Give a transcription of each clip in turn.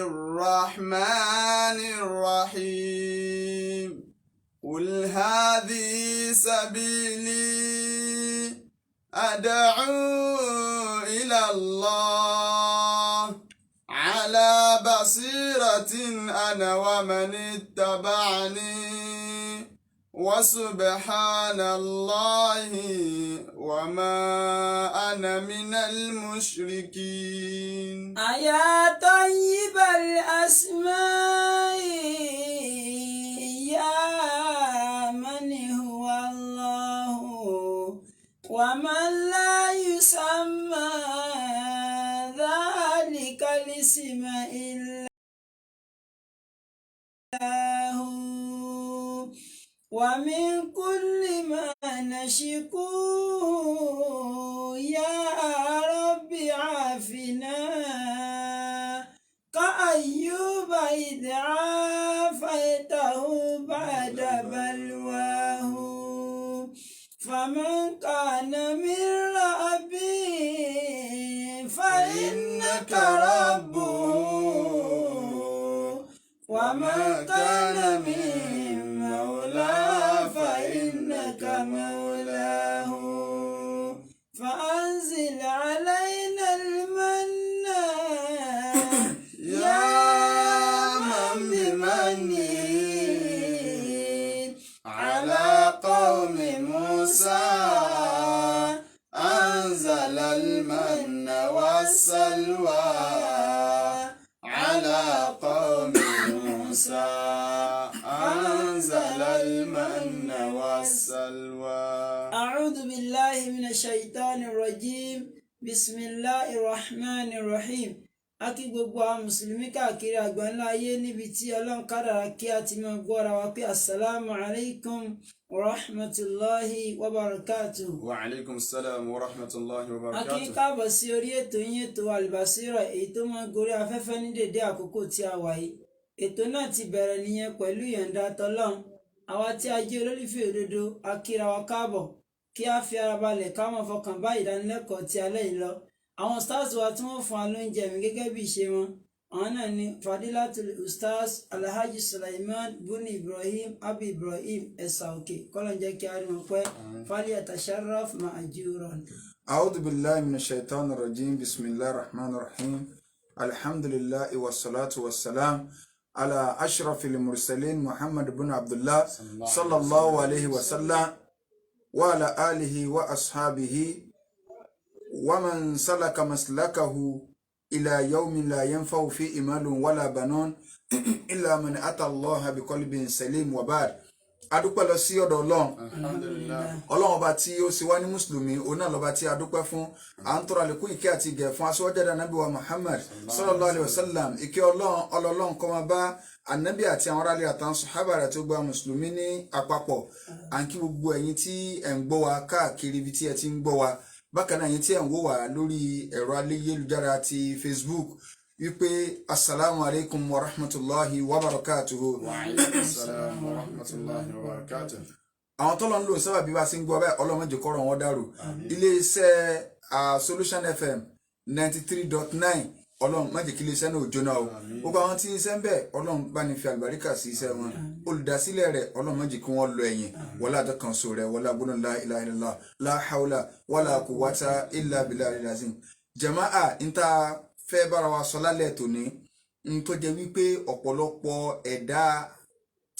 الرحمن الرحيم. قل هذه سبيلي أدعو إلى الله على بصيرة أنا ومن اتبعني، وسبحان الله وما أنا من المشركين. أيا طيب الأسماء، يا من هو الله ومن لا يسمى ذلك الاسم إلا هو. ومن كل ما نشكوه يا رب عافنا، كأيوب إذ عافيته بعد بلواه. فمن كان من ربي فإنك ربه، ومن كان من مولى فإنك مولاه. فأنزل علينا المن يا من بمنه على قوم موسى أنزل المن والسلوى، على قوم موسى أنزل المن والسلوى. أعوذ بالله من الشيطان الرجيم. بسم الله الرحمن الرحيم. A kí gbogbo àwọn mùsùlùmí káàkiri àgbáńlá ayé níbi tí Ọlọ́run kádàrá kí a ti máa gbọ́ra wa pé السلام عليكم ورحمة الله وبركاته. وعليكم السلام ورحمة الله A kí وبركاته. Káàbọ̀ sí orí ètò yín, ètò Albasira, èyí tó máa ń gorí afẹ́fẹ́ ní dédé àkókò tí a wà yìí. Ètò náà ti bẹ̀rẹ̀ nìyẹn pẹ̀lú ìyọ̀ǹda tọlọ́run. Àwa tí a jẹ́ olólùfẹ́ òdodo, a kíra wa káàbọ̀ kí a fi ara balẹ̀ ká máa fọkàn bá ìdánilẹ́kọ̀ọ́ tí alẹ́ yìí lọ. Àwọn stars wa tí wọ́n fún wa lóúnjẹ mi gẹ́gẹ́ bí ìṣe wọn, àwọn náà ni Fadilatul Ustaz Alhaji Sulaiman Buni Ibrahim Abi Ibrahim Ẹ̀sà Òkè. Kọ́lọ̀ ń jẹ́ kí a rí wọn pẹ́. فليتشرف مأجورا. أعوذ بالله من الشيطان الرجيم. بسم الله الرحمن الرحيم. الحمد لله والصلاة والسلام على أشرف المرسلين محمد بن عبد الله صلى الله عليه وسلم وعلى آله وأصحابه ومن سلك مسلكه إلى يوم لا ينفع فيه مال ولا بنون إلا من أتى الله بقلب سليم. وبعد، adúpẹ́ lọ sí ọ̀dọ̀ Ọlọ́run. Alhamdulillah. Ọlọ́run ọba tí ó ṣe wá ní mùsùlùmí, òun náà lọ́ba tí a dúpẹ́ fún. À ń tọrọ àlékún ìkẹ́ àti ìgẹ̀ fún aṣíwájú ànábì wa Muhammad صلى الله عليه وسلم. Ìkẹ́ Ọlọ́run, ọlọ́run kó máa bá ànábì àti àwọn aráàlú àtàwọn sàhábà rẹ̀ tó gba mùsùlùmí ní àpapọ̀. À ń kí gbogbo ẹ̀yin tí ẹ̀ ń gbọ́ wa káàkiri ibi tí ẹ ti ń gbọ́ wa, bákan náà ẹ̀yin tí ẹ̀ ń wò wá lórí ẹ̀rọ ayélujára ti Facebook wípé السلام عليكم ورحمة الله وبركاته. وعليكم السلام ورحمة الله وبركاته. Àwọn tọ́lọ́ ń lò sábà bí wá sí ń gbọ́ bẹ́ẹ̀, Ọlọ́run jẹ́ kọ́rọ̀ wọn dàrú. Iléeṣẹ́ Solution FM 93.9, Ọlọ́run má jẹ́ kí iléeṣẹ́ náà ò jóná o. Gbogbo àwọn tí iṣẹ́ ń bẹ̀, Ọlọ́run bá ní fi àlùbáríkà sí iṣẹ́ wọn. Olùdásílẹ̀ rẹ̀, Ọlọ́run má jẹ́ kí wọ́n lọ ẹ̀yìn wọlé àjọkànṣe rẹ̀ wọlé agbóná. لا إله إلا الله، لا حول ولا قوة إلا بالله العظيم. Jàmáà, ń tá fẹ́ bára wa sọ lálẹ́ tòní ń tó jẹ́ wípé ọ̀pọ̀lọpọ̀ ẹ̀dá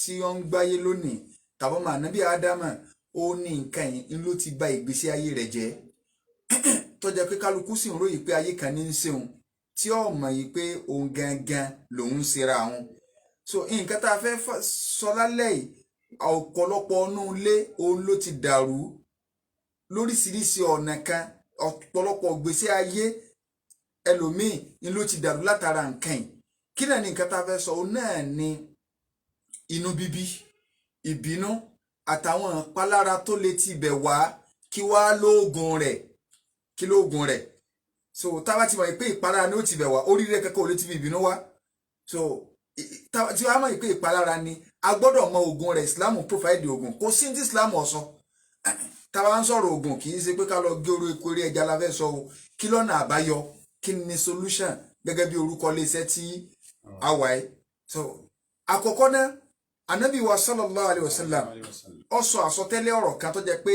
tí ó ń gbáyé lónìí tàbí ọmọ ànábì Ádámà, ó ní nǹkan yìí ń ló ti bà ìgbésí ayé rẹ̀ jẹ́, tó jẹ́ pé kálukú sì ń ròyìn pé ayé kan ní í ṣeun tí ó mọ̀ yìí pé òun gangan lòun ń ṣera òun. So nǹkan tá a fẹ́ sọ lálẹ́ yìí, ọ̀pọ̀lọpọ̀ ọ̀nù ilé òun ló ti dàrú lóríṣiríṣi ọ̀nà kan. Ọ̀pọ̀lọpọ̀ ìgbésí ayé ẹlòmíì ni ló ti dàrú látara nǹkan yìí. Kí náà ni nǹkan tá a fẹ́ sọ? Òun náà ni inú bíbí, ìbínú àtàwọn ìpalára tó lè ti ibẹ̀ wá. Kí wá lóògùn rẹ̀? Kí lóògùn rẹ̀? So tá a bá ti mọ̀ pé ìpalára ni ó ti bẹ̀ wá, oríire kankan ò lè ti fi ìbínú wá. So tí wàá mọ̀ pé ìpalára ni, a gbọ́dọ̀ mọ ògùn rẹ̀. Islam provide ògùn. Kò sí ní Islam ọ̀sán. Tá a bá ń sọ̀rọ̀ ògùn, kì í ṣe pé ká lọ gé orí eku eré ẹja la fẹ́ sọ o. Kí lọ́nà àbáyọ? Kí ni solution? gẹ́gẹ́ bí orúkọ iléeṣẹ́ tí a wà yìí. So àkọ́kọ́ náà, anabi wa sallallahu alayhi wa sallam ó sọ àsọtẹ́lẹ̀ ọ̀rọ̀ kan tó jẹ́ pé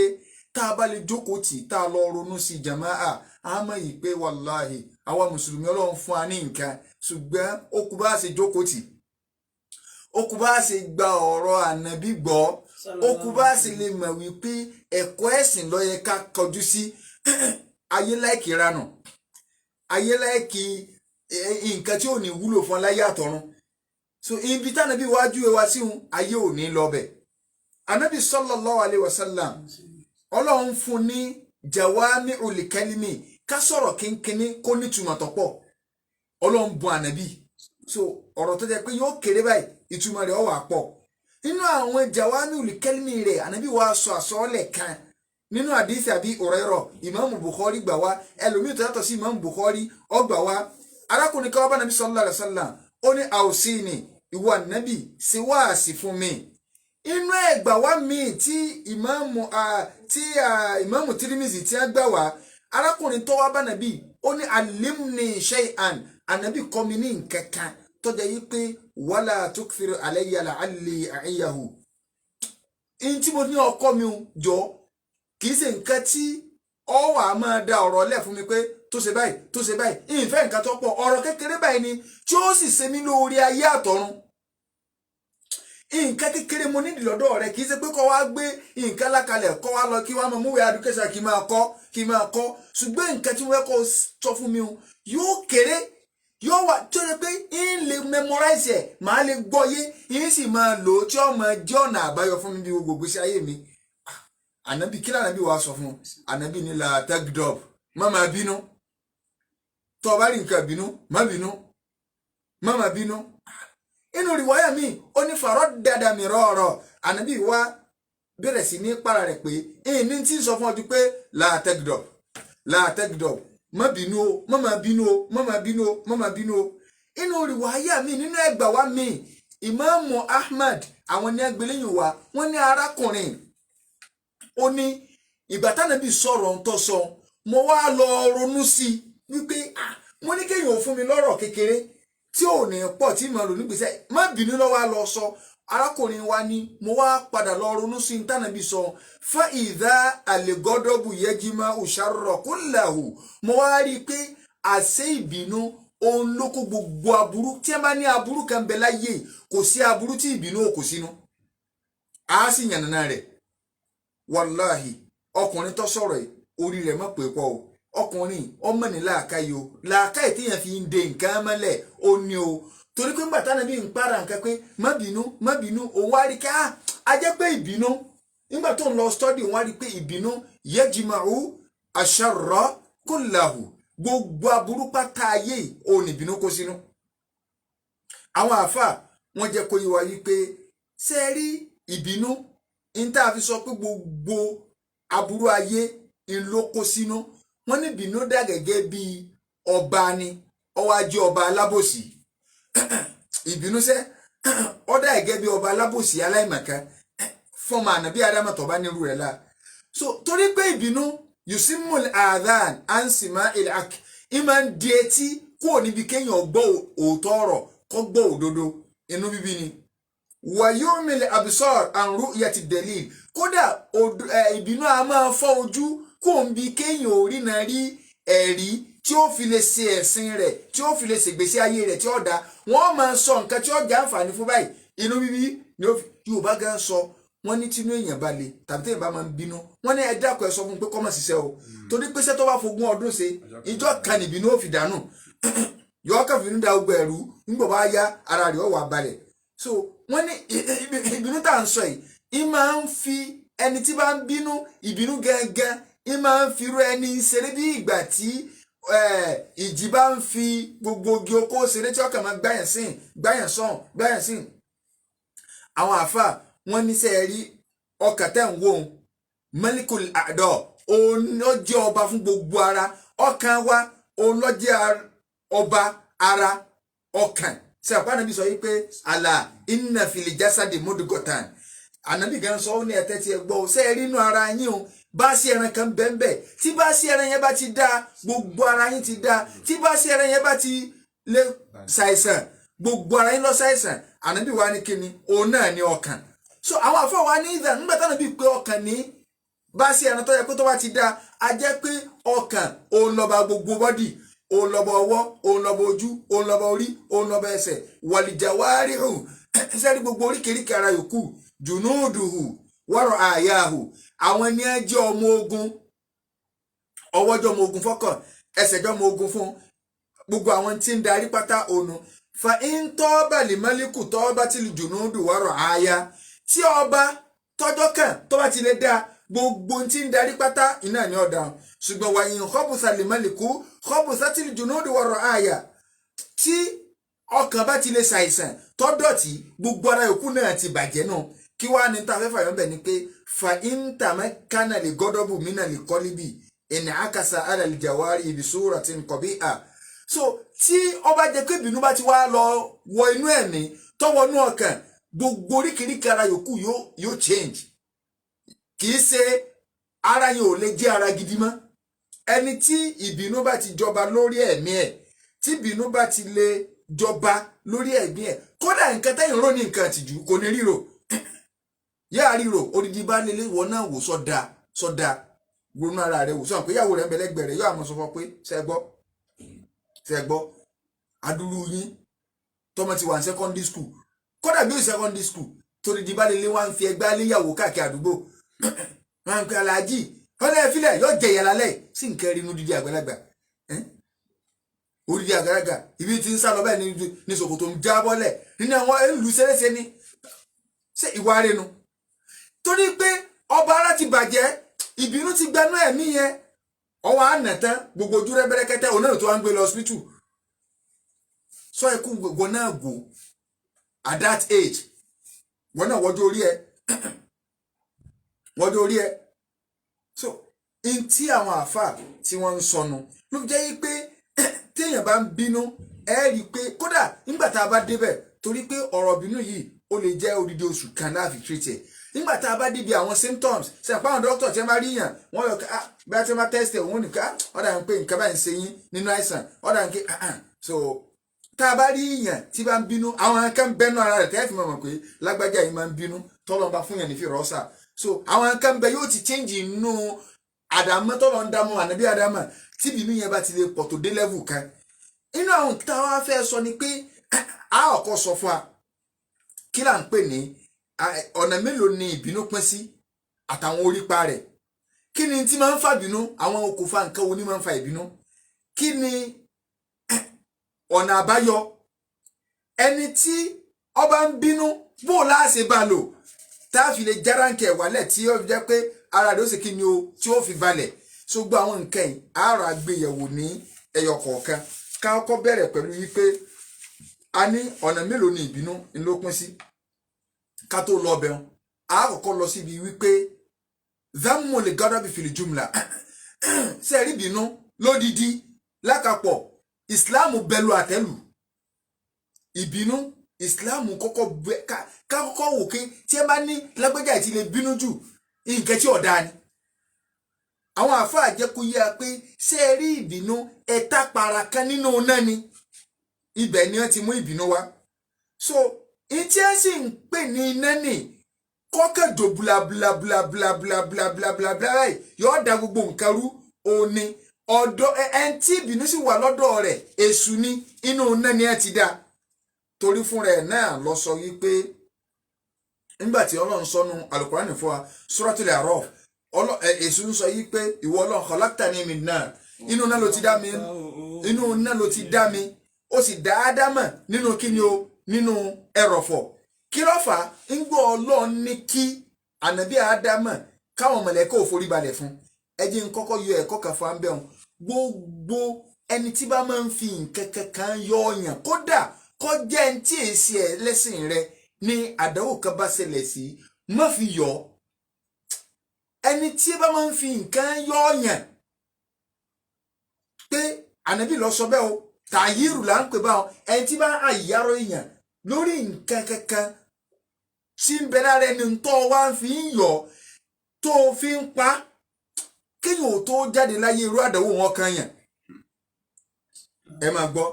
tá a bá lè jókòó tì, tá a lọ ronú sí jàmáà, a mọ̀ yìí pé wàláhì àwa mùsùlùmí, Ọlọ́run fún wa ní nǹkan, ṣùgbọ́n ó kù bá a ṣe jókòó tì, ó kù bá a ṣe gba ọ̀rọ̀ ànábì gbọ́, ó kù bá a ṣe lè mọ̀ wípé ẹ̀kọ́ ẹ̀sìn ló yẹ ká kọjú sí. Ayé like ranù, ayé like nǹkan tí ò ní wúlò fún láyé àtọ̀run. So ibi tánàbí wájú wa síhun, ayé ò ní lọ bẹ̀. Ànábì sallallahu alayhi wa sallam, Ọlọ́run fún ní jawami'ul kalimi, ká sọ̀rọ̀ kínkínní kó nítumọ̀ tó pọ̀. Ọlọ́run bùn ànábì. So ọ̀rọ̀ tó jẹ́ pé yóò kéré báyìí, ìtumọ̀ rẹ̀ ó wà pọ̀. Nínú àwọn jawami'ul kalimi rẹ̀, ànábì wa sọ àsọọ́lẹ̀ kan nínú àdìsí àbí Hurairah, ìmáàmù Bukhari gbà wá, ẹlòmíì tó yàtọ̀ sí ìmáàmù Bukhari ó gbà wá. Arákùnrin kan wá bá nàbí sallallahu alaihi wasallam, ó ní awsini, ìwọ ànábì, ṣe wáàsí fún mi. Inú ẹgbà wá míì tí ìmáàmù Tirimizi tí a gbà wá, arákùnrin tó wá bá nàbí, ó ní alimni shay'an, ànábì kọ́ mi ní nǹkan kan tó jẹ́ yí pé wala tukthir alayya la'alli a'iyahu. Ihun tí mo ní ọkọ mi jọ kì í ṣe nǹkan tí ọ wà á máa da ọ̀rọ̀ lẹ̀ fún mi pé tó ṣe báyìí, tó ṣe báyìí. Ìfẹ́ nǹkan tó pọ̀, ọ̀rọ̀ kékeré báyìí ni tí ó sì ṣe mí lóore ayé àtọ̀run. Nǹkan kékeré mo nídìí lọ́dọ̀ rẹ, kì í ṣe pé kọ́ wá gbé nǹkan lákalẹ̀, kọ́ wá lọ kí wá máa múwèé education kí máa kọ́ kí máa kọ́, ṣùgbọ́n nǹkan tí mo fẹ́ kọ́ sọ fún mi o yóò kéré, yóò wà tó ṣe pé ń lè memorize ẹ̀, màá lè gbọ́ yé, ń sì máa lò ó, tí ó máa jẹ́ ọ̀nà àbáyọ fún mi bí gbogbo ìgbésí ayé mi. Ànábì, kí lànàbí wàá sọ fún? Ànábì ní la tagdob, má máa bínú. Tó o bá rí nǹkan bínú, má bínú, má máa bínú. Inú rìwáyà mi, ó ní fàrọ̀ dada mi rọ̀ọ̀rọ̀, ànábì wá bẹ̀rẹ̀ sí ní para rẹ̀ pé ìní tí ń sọ fún ọ ju pé la tagdob, la tagdob, má bínú o, má máa bínú o, má máa bínú o, má máa bínú o. Inú rìwáyà mi, nínú ẹgbà wa mi, ìmáàmù Ahmad, àwọn ní agbéléyìn wa, wọ́n ní arákùnrin ó ní ìgbà tánàbí sọ̀rọ̀ ń tọ́ sọ, mo wá lọ ronú sí i wípé mo ní kéèyàn ò fún mi lọ́rọ̀ kékeré tí ò ní pọ̀ tí mo lò nígbèsè, má bínú lọ́wọ́ á lọ sọ. Arákùnrin wa ní mo wá padà lọ ronú sí i tánàbí sọ, fa ìdá àlègọ́dọ́bù yẹjìmá òṣàrọ̀ kullahu, mo wá rí i pé àṣẹ ìbínú òun ló kó gbogbo aburú. Tí ẹ bá ní aburú kan bẹ láyé, kò sí aburú tí ìbínú ò kò sínú, á sì yànnàná rẹ̀. Wàláhì, ọkùnrin tó sọ̀rọ̀ yìí, orí rẹ̀ mọ̀ pé pọ̀ o. Ọkùnrin ọmọ ní làákàyè o, làákàyè téèyàn fi ń de nǹkan mọ́lẹ̀ ó ní o, torí pé ńgbà táwọn bí ń para nǹkan pé má bínú, má bínú, òun wá rí ká a jẹ́ pé ìbínú, nígbà tó ń lọ stọ́dì, òun wá rí pé ìbínú yajma'u asharra kullahu, gbogbo aburú pátá ayé òun ìbínú kó sínú. Àwọn àáfà wọn jẹ́ kó yé wa wípé ṣé ẹ rí ìbínú n tá a fi sọ pé gbogbo aburú ayé ń ló kó sínú, wọn ní ìbínú dà gẹ́gẹ́ bí ọba ni, ó wá jẹ́ ọba alábòsí. Ìbínú sẹ́ ó dà gẹ́gẹ́ bí ọba alábòsí aláìmọ̀kan fọmọ ànábì Ádámù tó bá nírú rẹ̀ la. So torí pé ìbínú yusimul adhan ansima ilak, ìmọ̀ ń di etí kúrò níbi kéèyàn gbọ́ òótọ́ ọ̀rọ̀, kó gbọ́ òdodo, inú bíbí ni. Wàyómìlì abisor àrùn yàtì delil, kódà ìbínú a máa fọ́ ojú kó ń bi kéèyàn orí náà rí ẹ̀rí tí ó fi lè ṣe ẹ̀sìn rẹ̀, tí ó fi lè ṣègbésí ayé rẹ̀ tí ó da. Wọ́n máa sọ nǹkan tí ó jẹ́ àǹfààní fún báyìí, inú bíbí ni ó fi. Yorùbá gan sọ, wọ́n ní tínú èèyàn bá le tàbí téèyàn bá máa ń bínú, wọ́n ní ẹ dákun, ẹ sọ fún un pé kó má ṣiṣẹ́ o, torí pé iṣẹ́ tó bá fogún ọdún ṣe, ìjọ kan nìbínú ó fi dànù, yọ̀ọ́ kàn fínú da gbogbo ẹ̀rú, nígbà bá yá ara rẹ̀ ó wà balẹ̀. So wọ́n ní ìbínú tá à ń sọ yìí, ì máa ń fi ẹni tí bá ń bínú, ìbínú gangan ì máa ń fi irú ẹni ṣeré bí ìgbà tí ìjì bá ń fi gbogbo igi oko ṣeré, tí ọkàn máa gbáyàn sìn, gbáyàn sàn, gbáyàn sìn. Àwọn àáfà wọ́n ní sẹ́ẹ̀ rí ọkàn tẹ̀ ń wò ó, malikul àdọ̀, òun ló jẹ́ ọba fún gbogbo ara. Ọkàn wa, òun ló jẹ́ ọba ara ọkàn. Ṣe àpá ànábì sọ yìí pé àlà inna fil jasadi mudghatan, ànábì gan sọ, ó ní ẹ̀tẹ́ tí ẹ gbọ́ ọ, ṣe é rí inú ara yín o, bá sí ẹran kan bẹ́ẹ̀nbẹ́ẹ̀, tí bá sí ẹran yẹn bá ti dá, gbogbo ara yín ti dá, tí bá sí ẹran yẹn bá ti lè ṣàìsàn, gbogbo ara yín lọ ṣàìsàn. Ànábì wa ní kíni? Òun náà ní ọkàn. So àwọn àfọ wa ní ìdá nígbà táwọn bí pé ọkàn ní bá sí ẹran tó yẹ pé tó bá ti dá a jẹ́ pé ọkàn òun lọ́ba gbogbo bọ́dì, òun lọ́ba ọwọ́, òun lọ́ba ojú, òun lọ́ba orí, òun lọ́ba ẹsẹ̀. Wàlìjàwárìhù, sẹ́rí gbogbo oríkèéríkèé ara yòókù, jùnúùdùhù wọ́rọ̀ àyàhù, àwọn ni ẹ jẹ́ ọmọ ogun. Ọwọ́ jẹ́ ọmọ ogun fọ́kàn, ẹsẹ̀ jẹ́ ọmọ ogun fún gbogbo àwọn tí ń darí pátá ònu. Fa ń tọ́ba lìmọ́líkù tọ́ba tí jùnúùdù wọ́rọ̀ àyà, tí ọba tọ́jọ́ kàn tó bá ti lè dá gbogbo tí ń darí pátá iná ní ọ̀dà. Ṣùgbọ́n wàyí kọ́bùsà lìmọ́líkù kọ́bùsà tí jùnúùdù wọ́rọ̀ àyà, tí ọkàn bá ti lè ṣàìsàn tọ́dọ̀tí, gbogbo ara yòókù náà ti bàjẹ́ náà. Kí wàá ní ta fẹ́fà yọ̀ bẹ̀ ni pé fa íńtàmẹ́ kánà lè gọ́dọ̀bù mínà lè kọ́líbì ìní àkàsà alẹ́ jàwárí ibi sóra ti ń kọ̀bí à. So tí ọba jẹ́ pé ìbínú bá ti wá lọ wọ inú ẹ̀mí tọwọ́ inú ọkàn, gbogbo oríkèéríkèé ara yòókù yóò change. Kì í ṣe ara yẹn ò lè jẹ́ ara gidi mọ́. Ẹni tí ìbínú bá ti jọba lórí ẹ̀mí ẹ̀, tí ìbínú bá ti lè jọba lórí ẹ̀mí ẹ̀, kódà nǹkan tẹ́yìn rò ní nǹkan àtìjú kò ní ríro, yáà ríro. Odidi bá lélẹ̀ ìwọ náà wò sọ́dà sọ́dà, ronú ara rẹ wò sọ́n pé ìyàwó rẹ̀ ń bẹ lẹ́gbẹ̀ẹ́ rẹ̀, yóò àmọ́ sọ fún ọ pé ṣe gbọ́ adúrú yín tọmọ ti wà ní secondary school, kódà bí ó secondary school torí di bá lélẹ̀ wá ń fi ẹgbẹ́ aléyàwó káàkiri àdúgbò, wọn ń pe aláàjì ọlẹ́ ìfilẹ̀ yóò jẹ ìyàlá lẹ̀ sí nǹkan rí inú dídí àgbàlagbà, odidi àgbàlagbà ibi tí ń sá lọ bẹ́ẹ̀ ní ṣòkòtò ń já bọ́lẹ̀ nínú àwọn ìlú ṣeréṣe ni. Ṣé ìwà rẹ̀ nu? Torí pé ọba ara ti bàjẹ́, ìbínú ti gbanú ẹ̀mí yẹn, ọwọ́ àná tán gbogbo ojú rẹ bẹ́rẹ́kẹ́tẹ́, òun náà tó wá ń gbé lọ hospital. Sọ ẹkú gbogbo náà gò at that age, wọn náà wọjú orí ẹ, wọjú orí ẹ. So n tí àwọn àáfàá tí wọ́n ń sọnù ló fi jẹ́ yí pé téèyàn bá ń bínú, ẹ rí i pé kódà nígbà tá a bá débẹ̀, torí pé ọ̀rọ̀ bínú yìí ó lè jẹ́ odidi oṣù kan láàfi treat ẹ̀. Nígbà tá a bá débi àwọn symptoms ṣe àpá àwọn doctor tí wọ́n bá rí yàn, wọ́n yọ ká bí wọ́n ti máa test ẹ̀, òun nìkan ọ̀dà ń pè nǹkan báyìí ń ṣe yín nínú àìsàn, ọ̀dà ń ké. So tá a bá rí yàn tí bá ń bínú, àwọn kan bẹ́nu ara rẹ̀ tẹ́ẹ̀ fi mọ̀ pé lágbájá yìí máa ń bínú, tọ́lọ́ bá fún yàn ní fìrọ́sà. So àwọn kan bẹ yóò ti change inú àdámọ́ tọ́lọ́ ń dámọ́ ànábí àdámọ́ tí ìbínú yẹn bá ti lè pọ̀ tó dé level kan. Inú àwọn tá a wá fẹ́ sọ ni pé a ọ̀kọ́ sọ fún wa kí là ń pè ní ọ̀nà mélòó ni ìbínú pín sí àtàwọn orípa rẹ̀, kí ni tí máa ń fa ìbínú, àwọn okùnfà nǹkan wo ni máa ń fa ìbínú, kí ni ọ̀nà àbáyọ, ẹni tí ọba ń bínú bó o láṣẹ bá lò tá a fi lè járáǹkẹ̀ wálẹ̀ tí ó fi jẹ́ pé ara rẹ̀ ó sì kí ni o tí ó fi balẹ̀. So gbọ́ àwọn nǹkan yìí àárọ̀ àgbéyẹ̀wò ní ẹyọ kọ̀ọ̀kan. Ká kọ́kọ́ bẹ̀rẹ̀ pẹ̀lú wípé a ní ọ̀nà mélòó ni ìbínú ló pín sí. Ká tó lọ bẹ̀rù, a kọ́kọ́ lọ síbi wípé dhammu li ghadabi fil jumla, ṣe rí ìbínú lódidi lákàpọ̀, ìsìláàmù bẹ̀lú àtẹ́lù ìbínú. Ìsìláàmù kọ́kọ́ ká kọ́kọ́ wò ké tí ẹ bá ní lágbájá ìtì lè bínú jù, nǹkan tí ọ̀dà ni. Àwọn àáfàá jẹ́ kó yé a pé ṣé ẹ rí ìbínú ẹ̀ta para kan nínú náà ni, ibẹ̀ ni wọ́n ti mú ìbínú wá. So ìtí ẹ sì ń pè ní iná nì kọ́kẹ́jọ bla bla bla bla bla bla bla bla báyìí yóò da gbogbo nǹkan rú. Òní ọ̀dọ̀ ẹn tí ìbínú sì wà lọ́dọ̀ rẹ̀, èṣù ni, inú náà ni ẹ ti dá. Torí fúnra ẹ̀ náà lọ sọ wípé nígbà tí Ọlọ́run sọnù Al-Qur'ani fún wa, Suratul A'raf, èṣù ń sọ yìí pé ìwọ Ọlọ́run khalaqtani min nar, inú náà ló ti dá mi, inú náà ló ti dá mi, ó sì dá Ádámà nínú kíni o, nínú ẹrọ̀fọ̀. Kí ló fà á? Ń gbọ́ Ọlọ́run ní kí ànábì Ádámà káwọn mọ̀lẹ́kọ̀ ò forí balẹ̀ fún. Ẹ jẹ́ n kọ́kọ́ yọ ẹ̀kọ́ kan fún abẹ́ wọn. Gbogbo ẹni tí bá máa ń fi nǹkan kankan yọ ọyàn, kódà kọjá ẹni tí èsì ẹ lẹ́sìn rẹ ní àdánwò kan bá ṣẹlẹ̀ sí, má fi yọ. Ẹni tí bá máa ń fi nǹkan yọ ọyàn pé ànábì lọ sọ bẹ́ẹ̀ o, tàyírù là ń pè báwọn, ẹni tí bá ń àyàrọ̀ èèyàn lórí nǹkan kankan tí ń bẹ lára ẹni tó wá ń fi ń yọ tó fi ń pa, kéèyàn ò tó jáde láyé irú àdánwò wọn kan yàn. Ẹ máa gbọ́,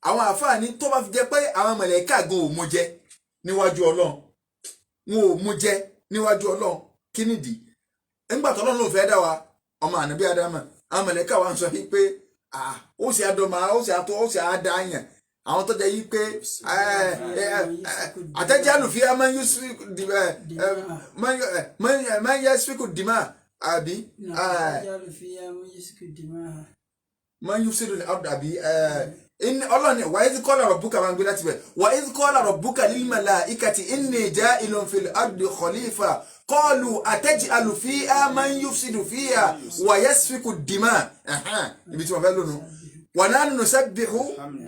Àwọn àfáàní tó bá fi jẹ́ pé àwọn mọ̀lẹ́kà gan ò mú jẹ níwájú Ọlọ́run, wọn ò mú jẹ níwájú Ọlọ́run. Kí nìdí? Nígbà tó Ọlọ́run ló fẹ́ dá wa ọmọ ànábí Ádámà, àwọn mọ̀lẹ́kà wa ń sọ yìí pé ó sì àdọ́mà, ó sì àtọ́, ó sì àdáyàn. Àwọn tó jẹ́ yìí pé àtẹ́jẹ́ àlùfíà máa ń yẹ síkù dìímà àbí máa ń yú sídùn àbí ọlọ́ni wa idh qala rabbuka máa ń gbé láti bẹ̀ wa idh qala rabbuka lil malaikati inni ja'ilun fil ardi khalifa qalu ataj'alu fiha man yufsidu fiha wa yasfiku dima. Ibi tí wọ́n fẹ́ lónìí wa nahnu nusabbihu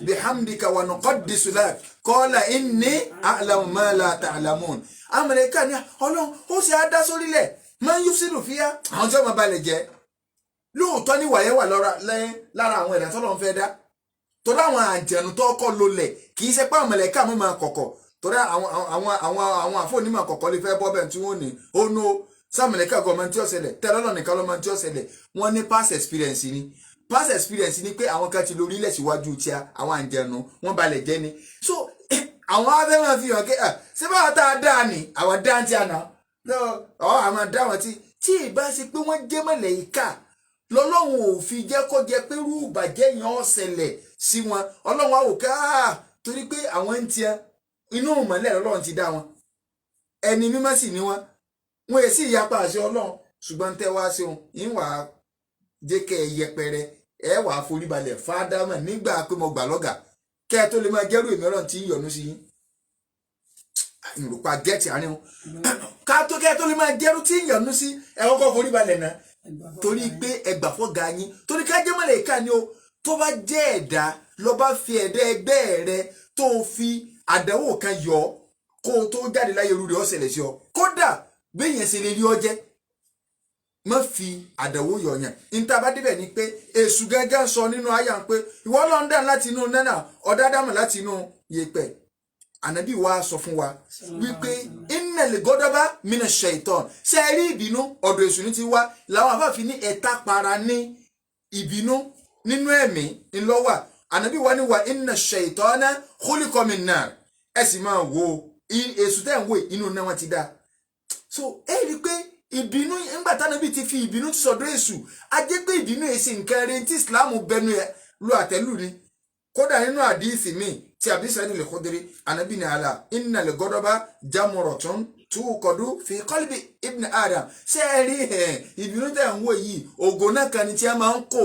bihamdika wa nuqaddisu lak qala inni a'lamu ma la ta'lamun. Amẹ̀ríkà ni ọlọ́run ó sì á dá sórílẹ̀ man yufsidu fiha, àwọn tí wọ́n máa balẹ̀ jẹ́ lóòótọ́ ní wàyẹ̀ wà lára àwọn ẹ̀dá tọ́lọ́run fẹ́ dá, torí àwọn àjẹ̀nù tó kọ́ lólẹ̀ kì í ṣe pé àwọn mọ̀lẹ́kà mọ̀ máa kọ̀kọ̀, torí àwọn àfọ̀nímọ̀ kọ̀kọ̀ lè fẹ́ bọ́ bẹ́ẹ̀ tí wọ́n ní ó nó sàmọ̀lẹ́kà gọ́ọ̀mọ̀ tí ó ṣẹlẹ̀ tẹ́lọ́lọ́ nìkan lọ́mọ tí ó ṣẹlẹ̀. Wọ́n ní past experience ni, past experience ni pé àwọn kan ti lórí ilẹ̀ síwájú tíá, àwọn àjẹ̀nù wọ́n balẹ̀ jẹ́ ni. So àwọn afẹ́ máa fi hàn ké ṣé báwa tá a dáa ni àwọn dáa ti àná ọ̀ àwọn dá wọn tí ì bá ṣe pé wọ́n jẹ́ mọ̀lẹ́kà lọ́lọ́run ò fi jẹ́ kó jẹ́ pé irú ìbàjẹ́ yẹn ó ṣẹlẹ̀ sí wọn. Ọlọ́run á wò ká torí pé àwọn ń tiẹ̀ inú ìmọ́lẹ̀ lọ́lọ́run ti dá wọn, ẹni mímọ́ sì ni wọn, wọn èsì ìyapa àṣẹ Ọlọ́run. Ṣùgbọ́n tẹ́ wá sí wọn ń wà á jẹ́ kẹ́ ẹ yẹpẹrẹ, ẹ wà á foríbalẹ̀ fáádámà nígbà pé mo gbà lọ́gà kẹ́ ẹ tó lè máa jẹ́rú èmi Ọlọ́run tí ń yọ́nú sí yín. Ìrùpa gẹ́ẹ̀tì àárín wọn ká tó kẹ́ ẹ tó lè máa jẹ́rú tí ń yọ́nú sí ẹ kọ́kọ́ foríbalẹ̀ náà, torí pé ẹgbà fọ́gà yín, torí ká jẹ́ mọ̀lẹ́kà ni o. Tó bá jẹ́ ẹ̀dá lọ bá fi ẹ̀dá ẹgbẹ́ rẹ tó fi àdánwò kan yọ kó o tó jáde láyé irú rẹ̀ ó ṣẹlẹ̀ sí ọ. Kódà béèyàn ṣe lè rí ọ jẹ́, má fi àdánwò yọ yàn. Níta bá débẹ̀ ni pé èṣù gángan sọ nínú àyà pé ìwọ ló ń dàn láti inú nánà ọ̀dá dámọ̀ láti inú yèpẹ̀. Ànábì wa sọ fún wa wípé innal ghadaba mina shaitan, ṣe é rí ìbínú ọ̀dọ̀ èṣù ní ti wá. Làwọn afáàfin ní ẹ̀ta para ní ìbínú nínú ẹ̀mí ńlọ́wà. Ànábì wa ní wa inna shaitana khuliqa min nar, ẹ sì máa wo èṣù tẹ́ ń wò inú náà wọ́n ti dá. So ẹ rí i pé ìbínú ńgbà tánàbí ti fi ìbínú ti sọ̀dọ̀ èṣù, a jẹ́ pé ìbínú èsì nǹkan rẹ̀ tí Ìsìláàmù bẹnu ẹ̀ lu àtẹ́lù ni. Kódà nínú àdíìsì míì tí Abi Sa'id al-Khudri, ànábì ní àlà innal ghadaba jamratun tuqadu fi qalbi ibn Adam. Ṣé ẹ rí ìbínú tẹ̀ ń wò yìí, ògo náà kan ni tí a máa ń kó,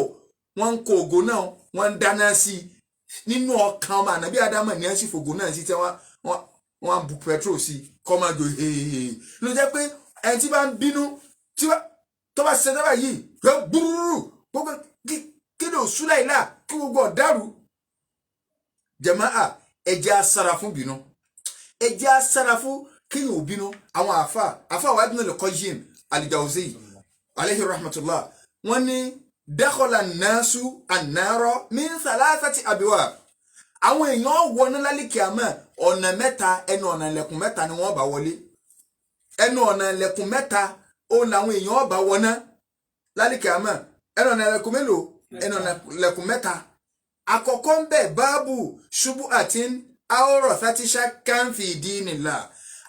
wọ́n ń kó ògo náà, wọ́n ń dáná sí i nínú ọkàn ọmọ ànábì Ádámù ní ẹ̀ sì fògo náà sí tí wọ́n bu petrol sí kọ́ máa jò hehehe. Ló jẹ́ pé ẹni tí bá ń bínú tó bá ṣe dábàá yìí yóò gbúrúrú gbogbo kí ló súlẹ̀ ìlà kí gbogbo ọ̀dàrú. Jàmáà, ẹ jẹ́ á ṣọ́ra fún bínú, ẹ jẹ́ á ṣọ́ra fún kíyàn ò bínú. Àwọn àfà wa Ibn al-Qayyim al-Jawzi alayhi rahmatullah, wọ́n ní dakhala an-nasu an-nara min thalathati abwab. Àwọn èèyàn wọná lálìkí àmọ́ ọ̀nà mẹ́ta, ẹnu ọ̀nà ilẹ̀kùn mẹ́ta ni wọ́n bá wọlé. Ẹnu ọ̀nà ilẹ̀kùn mẹ́ta ó làwọn èèyàn bá wọná lálìkí àmọ́. Ẹnu ọ̀nà ilẹ̀kùn mélòó? Ẹnu ọ̀nà ilẹ̀kùn mẹ́ta. Àkọ́kọ́ ń bẹ̀ báàbù ṣubú àti àwòrán fatisha kánfì dínìlà.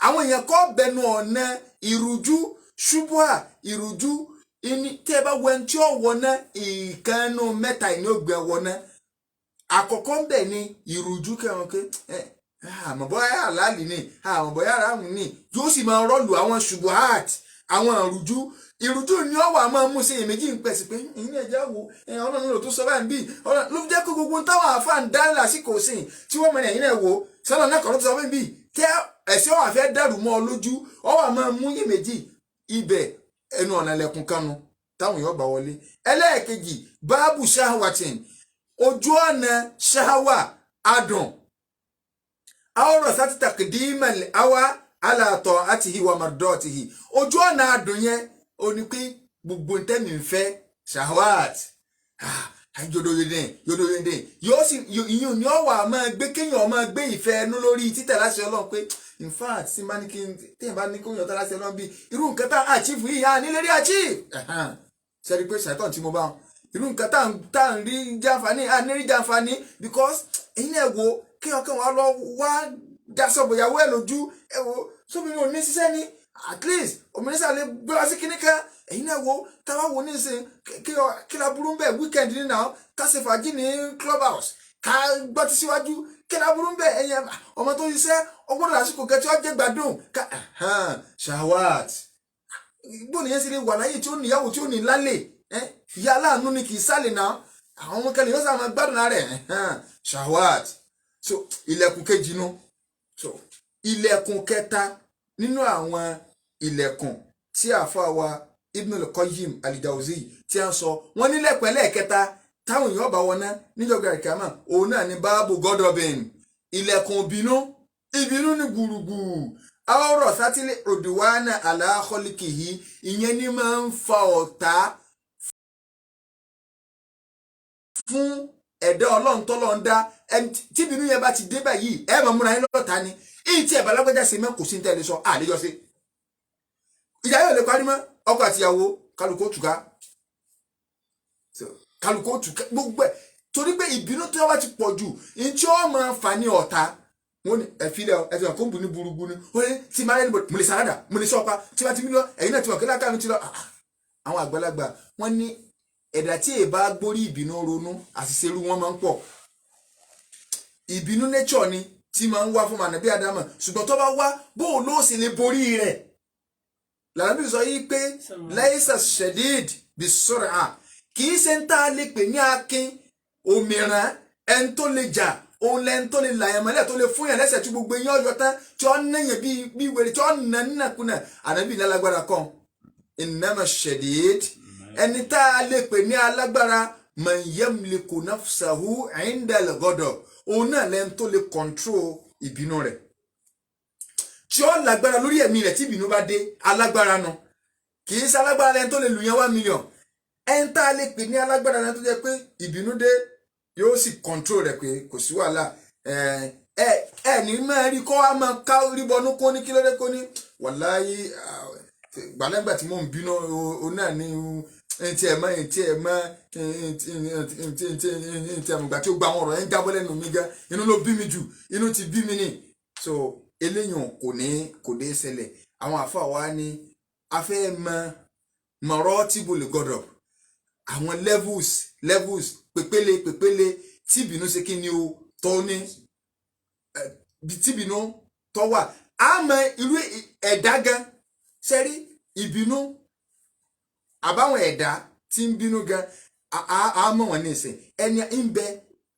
Àwọn èèyàn kọ́ bẹnu ọ̀nà ìrújú, ṣubú à ìrújú ìní tẹ́ ẹ bá wọ ẹni tí ó wọná ìkànnù mẹ́ta ìní ògbẹ́ wọná. Àkọ́kọ́ ń bẹ̀ ni ìrújú kẹwọn pé àmọ́ bóyá àlálì ni, àmọ́ bóyá aráàmù ni, yóò sì máa rọ́ọ̀lù àwọn ṣubuhat, àwọn ìrújú. Ìrújú ni ó wà máa mú sí èméjì ń pẹ̀sì pé ìyẹn ẹ̀jẹ̀ wo ọlọ́run ló tó sọ báyìí bí ọlọ́run ló fi jẹ́ kó gbogbo táwọn àáfàá ń dá lásìkò sí i tí wọ́n mọ ẹ̀yìn náà wò sọ́nà náà kọ́ ló tó sọ báyìí bí tẹ́ ẹ̀sìn ọ̀wà fẹ́ dàrú mọ́ ọ lójú, ọ wà máa mú iyèméjì ibẹ̀ ẹnu ọ̀nà ẹlẹ́kùn kanu táwọn èèyàn gbà wọlé. Ẹlẹ́ẹ̀kejì báàbù ṣáhàwàtìn, ojú ọ̀nà ṣáhàwà adùn àwòrán sátìtà kìdímẹ̀lì àwa aláàtọ̀ àti ìwà màdọ́ọ̀tì. Ojú ọ̀nà adùn yẹn ó ní pé gbogbo ntẹ́mi ń fẹ́ ṣahawat yodoyodin yóò sì ìyún ni ó wà máa gbé kéèyàn máa gbé ìfẹ́ ẹnu lórí títẹ̀ láṣẹ Ọlọ́run pé in fact tí bá ní kí n téèyàn bá ní kó yàn tá láṣẹ Ọlọ́run bí irú nǹkan tá achieve yìí á nílé rí achieve. Ṣe rí i pé ṣàìtàn tí mo bá wọn irú nǹkan tá à ń rí jàǹfààní á ní rí jàǹfààní because Ẹ̀yin náà wo kí ọkàn wa lọ wá daṣọ bòyàwó ẹ̀ lójú. Ẹ wo sóbìnrin ò ní ṣiṣẹ́ ni, at least òmìnira sàlẹ̀ gbéra sí kinní kan. Ẹ̀yin náà wo táwa wo nísìn kí la burú bẹ́ẹ̀ weekend ní náà, ká ṣe fàájì ní club house, ká gbọ́ ti síwájú, kí la burú bẹ́ẹ̀? Ẹ̀yin ọmọ tó ń ṣiṣẹ́ ọgbọ́dọ̀ lásìkò kẹtí ọjẹ́ gbádùn ká shahwat. Gbọ́dọ̀ yẹn sì lè wà láyé tí ó níyàwó tí ó ní lálẹ́, ìyá aláàánú ni kì í sálẹ̀ náà, àwọn ọmọ kẹlẹ̀ yóò sábà máa gbádùn rẹ̀ shahwat. So ilẹ̀kùn kejì nu. So ilẹ̀kùn kẹta nínú àwọn ilẹ̀kùn tí àáfàá wa Ibn al-Qayyim al-Jawzi tí a ń sọ, wọ́n nílẹ̀kùn ẹlẹ́ẹ̀kẹta táwọn èèyàn bá wọná níjọba ìkàmà, òun náà ní báàbù gọ́dọ̀bìn, ilẹ̀kùn ìbínú. Ìbínú ní gbùrùgbù àwòrán sátìlẹ̀ òdìwánà aláhọ́lìkìhí, ìyẹn ní máa ń fa ọ̀tá fún ẹ̀dá ọlọ́run tọ́lọ́ ń dá. Tí ìbínú yẹn bá ti dé báyìí, ẹ máa múra yín lọ́ta ni. Ìyí tí ẹ̀bà lágbájá ṣe mọ́, kò sí ní tẹ́lẹ̀ sọ àlejò ṣe. Ìjà yóò lè parí mọ́. Ọkọ àtìyàwó kálukú òtùká, kálukú òtùká gbogbo ẹ̀, torí pé ìbínú tí wọ́n bá ti pọ̀ jù ní tí ó máa fà ní ọ̀tá. Wọ́n ní ẹ̀fílẹ̀ ẹ̀ ti wọ́n kó ń bu ní burúkú ni ó ní tí máa rẹ́ni mo lè sàrádà, mo lè sọ́pa tí wọ́n ti mí lọ, ẹ̀yin náà ti wọ́n kí láká mi ti lọ. Àwọn àgbàlagbà wọ́n ní ẹ̀dá tí èèbá gbórí ìbínú ronú, àṣìṣe irú wọn máa ń pọ̀. Ìbínú nature ni tí máa ń wá fún mànàbí àdámà, ṣùgbọ́n tó bá wá, bóun ló sì lè borí rẹ̀. Lànàbí sọ yìí pé lẹ́yìnsà shadid bí sọ̀rọ̀ à kì í ṣe ń tá a lè pè ní akin òmìrán, ẹni tó lè jà, òun lẹ́ni tó lè làyàn mọ́lẹ̀, tó lè fún yàn lẹ́sẹ̀ tí gbogbo yẹn ọ̀yọ́ tán, tí ó nàyàn bí wèrè, tí ó nà nínàkúnà. Ànábì ní alágbára kan, innama shadid, ẹni tá a lè pè ní alágbára, man yamliku nafsahu indal ghadab, òun náà lẹ́ni tó lè control ìbínú rẹ̀, tí ó lágbára lórí ẹ̀mí rẹ̀ tí ìbínú bá dé. Alágbára nu kì í ṣe alágbára lẹ́ni tó lè lù yẹn 1 million. Ẹni tá a lè pè ní alágbára lẹ́ni tó jẹ́ pé ìbínú dé, yóò sì control rẹ̀ pé kò sí wàhálà. Ẹ ẹ ní máa rí kó wá máa ká rí bọnú kó ní kílódé, kó ní wàláyé gbàlẹ́gbà tí mò ń bínú o náà ní ntí ẹ mọ ntí ẹ mọ ntí ntí ntí ntí ẹ mọ gbà tí ó gba àwọn ọ̀rọ̀ yẹn ń jábọ́ lẹ́nu mi gan, inú ló bí mi jù, inú ti bí mi ni. So eléyìí kò ní kò dé ṣẹlẹ̀. Àwọn àfa wa ni a fẹ́ mọ mọ̀rọ́ tí bò lè gọdọ̀, àwọn levels levels, pèpele pèpele tí ìbínú ṣe kí ni o tó ní tí ìbínú tó wà. Á mọ irú ẹ̀dá gan sẹ́rí ìbínú, àbáwọn ẹ̀dá tí ń bínú gan á mọ̀ wọ́n ní ìsìn ẹni ń bẹ.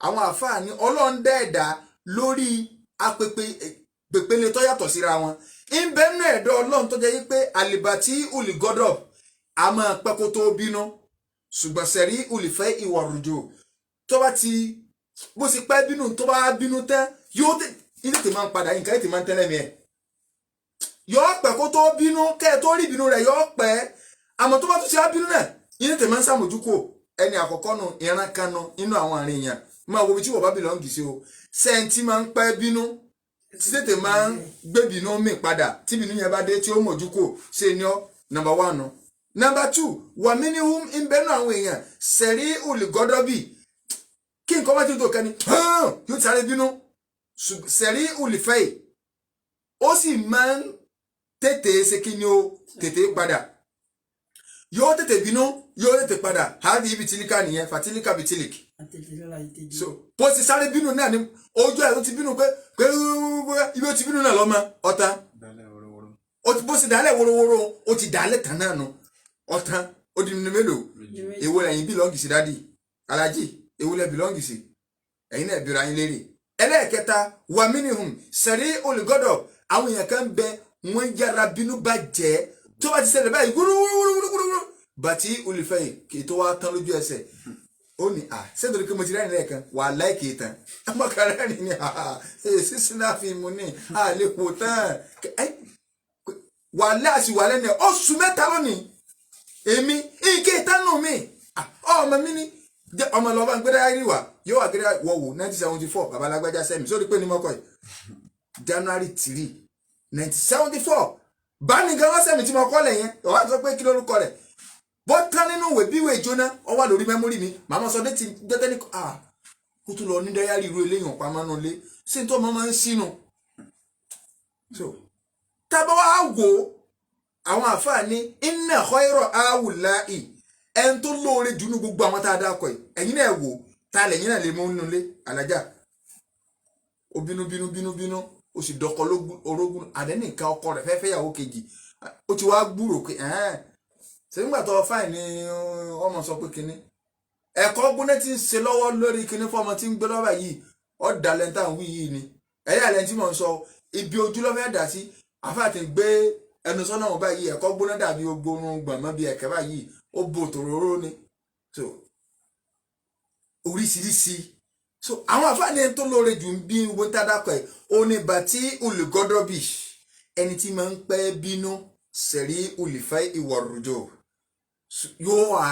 Àwọn àfáà ní Ọlọ́run dá ẹ̀dá lórí apèpè pèpele tó yàtọ̀ síra wọn. Ń bẹ nínú ẹ̀dá Ọlọ́run tó jẹ́ pé àlìbàtí olùgọ́dọ̀ a máa pẹ́ kó tó bínú, ṣùgbọ́n sẹ̀rí olùfẹ́ ìwà rùjò tó bá ti bó ṣe pẹ́ bínú, tó bá bínú tán yóò tètè máa ń padà, nǹkan tètè máa ń tẹ́lẹ̀ mi ẹ̀ yóò pẹ́ kó tó bínú, kẹ́ ẹ tó rí ìbínú rẹ̀ yóò pẹ́, àmọ́ tó bá tún ṣe á bínú náà yín tètè máa ń ṣàmójúkò. Ẹni àkọ́kọ́ nu ìran kan nu inú àwọn àárín èèyàn máa wo ibi tí wọ́n bá bìlọ́ǹgì sí o. Sẹ́ńtì máa ń pẹ́ bínú tí tètè máa ń gbé bínú mi padà tí bínú yẹn bá dé tí ó mójúkò ṣe ni ọ́, number one nu. Number two, wà mí ní ń bẹ́nu àwọn èèyàn sẹ̀rí olùgọ́dọ́bì, kí nǹkan bá ti tó kẹ́ni yóò ti sáré bínú. Sẹ̀rí olùfẹ́ yìí ó sì máa ń tètè ṣe kí ni o, tètè padà, yóò tètè bínú, yóò tètè padà. Háàdì ibi tìlíkà nìyẹn, fatilika bitilik. So bó ti sáré bínú náà ni ojú ẹ̀ ló ti bínú pé pé ibi ó ti bínú náà lọ́mọ ọ̀tán, bó ti dálẹ̀ worowóró, ó ti dálẹ̀ tán náà nu ọ̀tán. Ó di nínú mélòó? Èwo lẹ́yìn bílọ́ǹgì sí dádì alájì? Èwo lẹ́ bílọ́ǹgì sí? Ẹ̀yin náà bìrọ̀ ayín lérè. Ẹlẹ́ẹ̀kẹta, wàmínihùn sẹ̀rí olùgọ́dọ̀, àwọn èèyàn kan bẹ wọ́n yára bínú bá jẹ́, tó bá ti ṣẹlẹ̀ báyìí wúrúwúrúwúrúwúrú bàtí olùfẹ́ yìí kì í tó wá tán lójú ẹsẹ̀. Ó ní à sẹ́ńtòrí pé mo ti rẹ́rìn lẹ́ẹ̀kan wà láì kì í tán ọmọkàn rẹ́rìn ni sísí náà fi mu ní àlepò tán wà láàsì wà lẹ́nu ẹ̀ oṣù mẹ́ta lónìí èmi ike ìtànù mi ọmọ mi ní ọmọ lọ́ba ń gbẹ́dá rí wa yóò wà gbẹ́dá wọ̀ wò 1974 bàbá alágbájá sẹ́mi sórí pé ní mọ́kọ̀ yìí January 3, 1974 báni gan wọ́n sẹ́mi tí mo kọ́ lẹ̀ yẹn ọ̀wá sọ pé kí lórúkọ rẹ̀ bó tán nínú ìwé bí ìwé jóná ọ wà lórí mẹ́mórì mi màmá sọ dé ti dẹ́tẹ́ ní Kó tó lọ ní dáyàrí irú eléyìí pamọ́ nù lé ṣé tó ọmọ máa ń sínú. So tábà wá wò ó, àwọn àfáà ní inna khayra awùláì, ẹni tó lóore jù ní gbogbo àwọn tá a dákọ̀ yìí, ẹ̀yin náà wò ta lẹ̀yin náà lè mú nínú ilé alájà. Ó bínú bínú bínú bínú, ó sì dọkọ orógún àdẹ́nìkan, ọkọ rẹ̀ fẹ́ẹ́ fẹ́yàwó kejì, ó ti wá gbúrò pé ṣé nígbà tó fáìn ni ọmọ sọ pé kinní ẹ̀kọ́ gbóná ti ń ṣe lọ́wọ́ lórí kinní fọmọ tí ń gbé lọ́wọ́ yìí, ọ̀dà lẹ́ńtà ń wí yìí ni ẹ̀yà lẹ́ńtì mọ̀ ń sọ ibi ojú lọ́fẹ́ dà sí. Àfáà ti gbé ẹnu sọ́nà wọn báyìí, ẹ̀kọ́ gbóná dàbí ogborun gbọ̀nmọ́ bíi ẹ̀kẹ́ báyìí, ó bo tòróró ni. So oríṣiríṣi. So àwọn àfáà ní ẹni tó lóore jù ń bí owó tá a dákọ̀ ẹ̀, ó ní bàtí olùgọ́dọ̀bì, ẹni tí máa ń pẹ́ bínú, sẹ̀rí olùfẹ́ ìwọ̀rùjò, yóò wá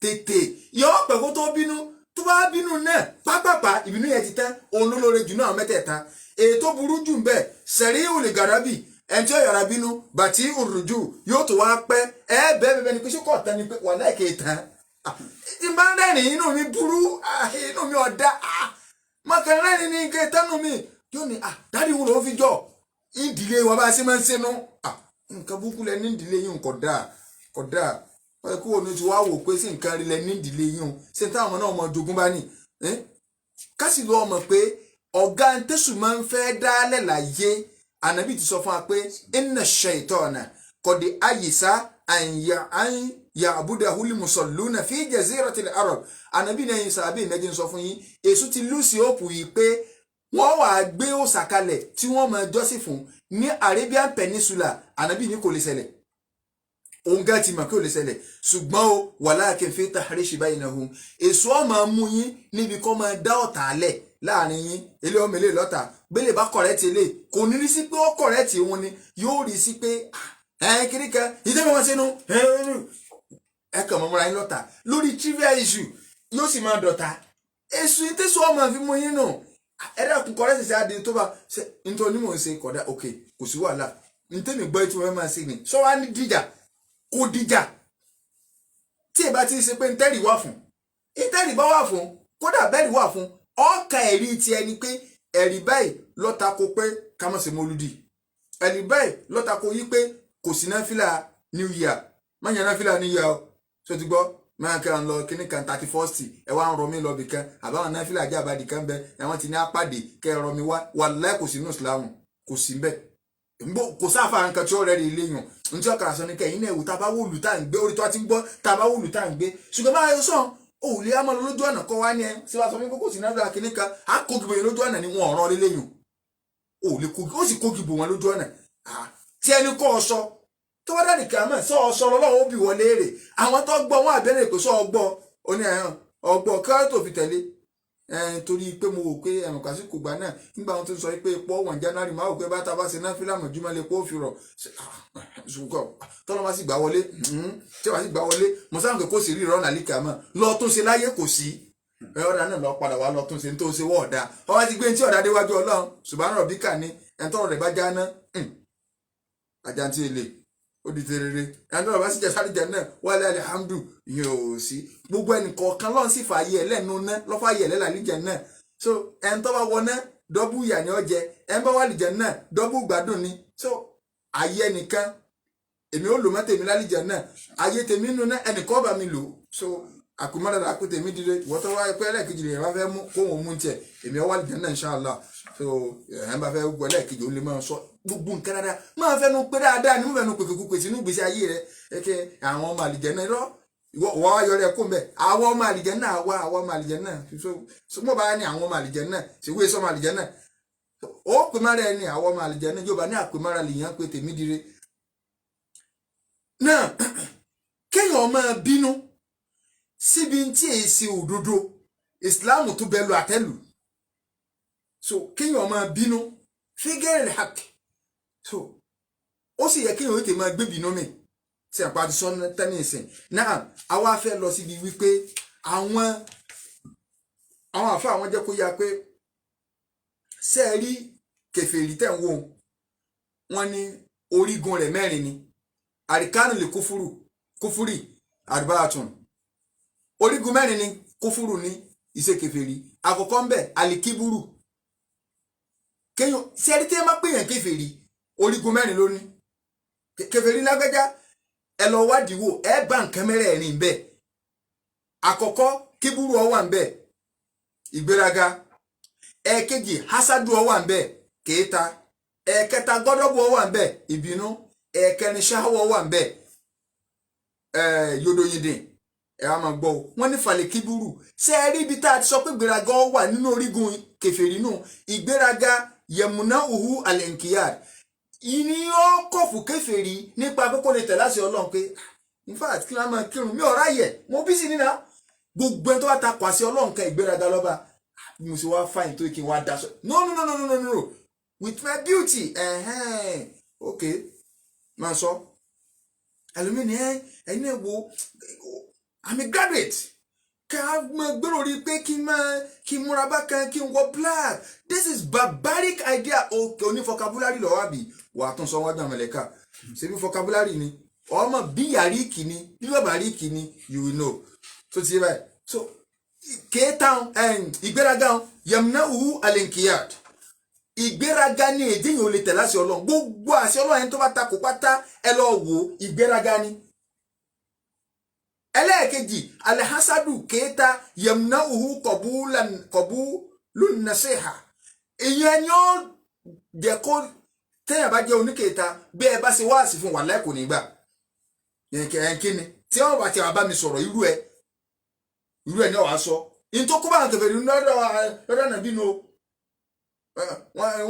tètè yóò pẹ́ kó tó bínú, tó bá bínú náà pápápá ìbínú yẹn ti tán, òun ló lóore jù náà mẹ́tẹ̀ẹ̀ta. Èyí tó burú jù ń bẹ, sẹ̀rí olùgàdàbì, ẹni tí ó yàrá bínú, bàtí olùjù yóò tó wá pẹ́ ẹ bẹ́ẹ̀ bẹ́ẹ̀ ni pé ṣé kò tán ni pé wà láìké tán. Tí n bá ń rẹ́rìn inú mi burú, inú mi ọ̀dà mọ̀kàn rẹ́rìn ní ike tánu mi yóò ní dáàdi wo ló fi jọ ìdílé wa bá a ṣe máa ń ṣẹnu nǹkan burúkú lẹ ní ìdílé yìí, kò dáa kò dáa. Wọ́n kó òní tí wàá wò pé sí nǹkan rí lẹ ní ìdílé yìí o, ṣé táwọn náà ọmọ jogún bá ní ká sì lọ mọ̀ pé ọ̀gá ntẹ́sù máa ń fẹ́ dálẹ̀ láyé. Ànábì ti sọ fún wa pé inna shaytana qad ayisa an ya'budahu al-musalluna fi jaziratil arab. Ànábì ní ẹ̀yin sàbí ìmẹ́jì ń sọ fún yín, èṣù ti lùsì òpù yìí pé wọ́n wàá gbé òòṣà kalẹ̀ tí wọ́n máa jọ́sìn fún ní Arabian Peninsula. Ànábì ní kò lè ṣẹlẹ̀, òun gán ti mọ̀ kí ò lè ṣẹlẹ̀, ṣùgbọ́n o walakin fi tahrishi bainahum, èso ọmọ mú yín níbi kọ́ máa dá ọ̀tá lẹ̀ láàrin yín, ilé ọmọ ilé lọ́tà gbélé bá kọ̀rẹ́tì ilé kò ní rí sí pé ó kọ̀rẹ́tì òun ni yóò rí sí pé ẹ̀ kiri kan ìdí mi wọn sínú ẹ kàn mọ́ múra yín lọ́tà lórí trivial issue, yóò sì máa dọ̀tá. Èso ìtẹ́sọ ọmọ fi mú yín nù, ẹ dákun kọ̀rẹ́tì sí adé tó bá ṣe nítorí mò ń ṣe kọ̀dá, ok kò sí wàhálà, ntẹ́mi gbọ́ ètò ẹ̀ máa ṣe ni sọ wá ní díjà kó díjà tí ẹ bá ti ṣe pé ntẹ́rì wà fún, ntẹ́rì bá wà fún, kódà bẹ́ẹ̀rì wà fún, ọkà ẹ̀rí ti ẹni pé ẹ̀rí báyìí lọ́ta ko pé ká má ṣe mọ́lúdì, ẹ̀rí báyìí lọ́ta ko yí pé kò sí náfìlà new year, má yàn náfìlà new year o, ṣó ti gbọ́ máa kí wọn lọ kíní kan 31st ẹ wá ń rọ mí lọ bìkan, àbáwọn náfìlà ajá àbádì kan bẹ ẹ wọn ti ní apàdé kẹ ẹ rọ mi wá, wàláhì kò sí nínú ìsìlámù, kò sí bẹ́ẹ̀, kò sáfà nǹkan tí ó rẹ̀ rí ilé yàn. Ntí ọkàrà sọ ní kẹyìn náà wò tá a bá wòlù tá à ń gbé orí tó a ti ń gbọ́, tá a bá wòlù tá à ń gbé, ṣùgbọ́n máa yọ sàn òòlì àmọ́ lójú ọ̀nà kọ́ wá ní ẹ ṣé wàá sọ fún mi kókò sí náírà kìíní kan á kógi bò yẹn lójú ọ̀nà ni wọn ọ̀ràn lélẹ̀ yàn, òòlì kógi ó sì kógi bò wọn lójú ọ̀nà tí ẹni kọ́ ọ sọ tó bá dàdí kàmẹ́ sọ ọ sọ lọ́wọ́ ó bì wọlé rè àwọn tó gbọ́ wọn àbẹ̀rẹ̀ pé sọ ọgbọ́ ó ní ẹ̀hán ọgbọ́ kí wọ́n tó fi tẹ̀lé torí pé mo wò pé ẹ̀rùn kásìkò gbà náà nígbà wọn tó sọ pé epo ọ̀wọ̀n January máa wò pé bá ta bá ṣe náà fílàmù jùmọ̀ lè pọ̀ fi rọ̀ ṣùgbọ́n tọ́lọ́ bá sì gbà wọlé tí wàá sì gbà wọlé mo sáà ń pè kó sì rí ìrọ̀nà àlìkà mọ́ lọ tún ṣe láyé kò sí ọ̀dà náà lọ padà wá lọ tún ṣe tó ṣe wọ́ ọ̀dà ọba ti gbé tí ọ̀dà déwájú Ọlọ́run ṣùgbọ́n rọ̀bíkà ni ẹ̀ńtọ́rọ̀ rẹ̀ bá jáná àjàntí èlé ó di terere ẹ̀ńtọ́rọ̀ bá sì jẹ́ sáré jẹ náà wálé alihamdu ìyẹn ò sí gbogbo ẹnìkọ̀ọ̀kan lọ́n sì fààyè ẹ̀ lẹ́nu ná lọ́fààyè ẹ̀ lẹ́làlíjẹ náà. So ẹ̀ńtọ́ bá wọná dọ́bù ìyà ni ó jẹ, ẹ̀ńbá wà lìjẹ náà dọ́bù gbádùn ni. So ayé ẹnìkan èmi ó lò mọ́ tèmi lálìjẹ náà, ayé tèmi nù náà ẹnìkan bá mi lò. So àkùmọ́dàdà kó tèmi dire ìwọ́tọ́ wáyé pé ẹlẹ́ẹ̀kejì rẹ̀ wá fẹ́ mú kó wọn mú tiẹ̀ èmi ó wà lìjẹ náà inshallah. So ẹ̀ ń bá fẹ́ gbọ́ ẹlẹ́ẹ̀kejì ó lè máa sọ gbogbo nǹkan dáadáa máa fẹnu pé dáadáa ni mo fẹnu pè kúkú sínú ìgbésí ayé rẹ ẹkẹ àwọn ọmọ àlìjẹ náà rọ wọ́n wá yọrẹ kó mbẹ àwọn ọmọ àlìjẹ náà wá àwọn ọmọ àlìjẹ náà so mo bá ní àwọn ọmọ àlìjẹ náà ṣèwé sọmọ àlìjẹ náà ó pè mára ẹni àwọn ọmọ àlìjẹ náà yóò bá ní àpèmára lèèyàn pé tèmi dire náà. Kéèyàn máa bínú síbi tí èyí ṣe òdodo ìsìláàmù tó bẹ lu àtẹ́lù. So kéèyàn máa bínú fígẹ́rì hàk, so ó sì yẹ kéèyàn tètè máa gbébìnú mi tí àpá ti sọ tẹ́ni ìsìn náà. Àwa fẹ́ lọ síbi wípé àwọn àfa àwọn jẹ́ kó yá pé ṣé ẹ rí kèfèrí tẹ̀ ń wò wọ́n ní orígun rẹ̀ mẹ́rin ni àríkánù lè kúfúrú kúfúrì àrùbáàtùn, orígun mẹ́rin ni kúfúrú ni Ìṣe kèfèrí àkọ́kọ́ ń bẹ alikiburu. Kéèyàn sẹ́rí tí ẹ má pèèyàn kèfèrí, orígun mẹ́rin ló ní. Kèfèrí lágbájá, ẹ lọ wádìí wò, ẹ bá nǹkan mẹ́rẹ̀ẹ̀rin bẹ́ẹ̀. Àkọ́kọ́, kíburu ó wà ń bẹ, ìgbéraga. Ẹ̀ẹ̀kejì, hasadu ó wà ń bẹ, kéèta. Ẹ̀ẹ̀kẹta, gọ́dọ̀bù ó wà ń bẹ, ìbínú. Ẹ̀ẹ̀kẹrin, ṣáwọ́ ó wà ń bẹ, yodoyindin. Ẹ wá máa gbọ́ o, wọ́n ní falẹ̀ kíburu. Ṣé ẹ rí ibi tá a ti sọ pé ìgbéraga ó wà nínú orígun kèfèrí nù? Ìgbéraga yẹmúná uhu alẹ́nkìyà ìní ó kọ̀fù kèfèrí nípa pé kó lè tẹ̀ láṣẹ Ọlọ́run pé in fact kí wọ́n máa kírun mi ọ̀rá yẹ mo bí sí nínà. Gbogbo ẹni tó bá ta kwàsí Ọlọ́run kan, ìgbéraga lọ́ba. Bí mo ṣe wá fáyìn tó kí n wá daṣọ, no no no no no no no, with my beauty, ẹ̀hẹ́n, ok, máa sọ ẹlòmíì ẹ ẹ̀yin náà wo, I'm a graduate, ká mọ gbèrò rí pé kí n máa kí n múra bákan, kí n wọ black, this is barbaric idea. Okay, oní vocabulary lọ́wọ́ àbí wà á tún sọ wájú àmọ̀lẹ́kà ṣebí vocabulary ni ọmọ bí yàríkì ni bí bàbáríkì ni, you will know. So ti yé báyìí. So kéétà ìgbéraga yamna uhu alinkiyad, ìgbéraga ni èdè yìí ò lè tẹ̀lé àṣẹ Ọlọ́run. Gbogbo àṣẹ Ọlọ́run ẹni tó bá takò pátá, ẹ lọ wò, ìgbéraga ni. Ẹlẹ́ẹ̀kejì, alihasadu, kéétà, yamna uhu kọ̀búlù nasiha. Ìyẹn ni ó jẹ́ kó téèyàn bá jẹ́ oníkèéta, bí ẹ bá ṣe wáàsí fún wàhálà kò ní gbà. Ẹ̀ kí ni tí wọ́n bá ti wà bá mi sọ̀rọ̀, irú ẹ ní ọ̀wá sọ ní tó kó bá àwọn kèfèrí lọ́dọ̀ ànábì nu.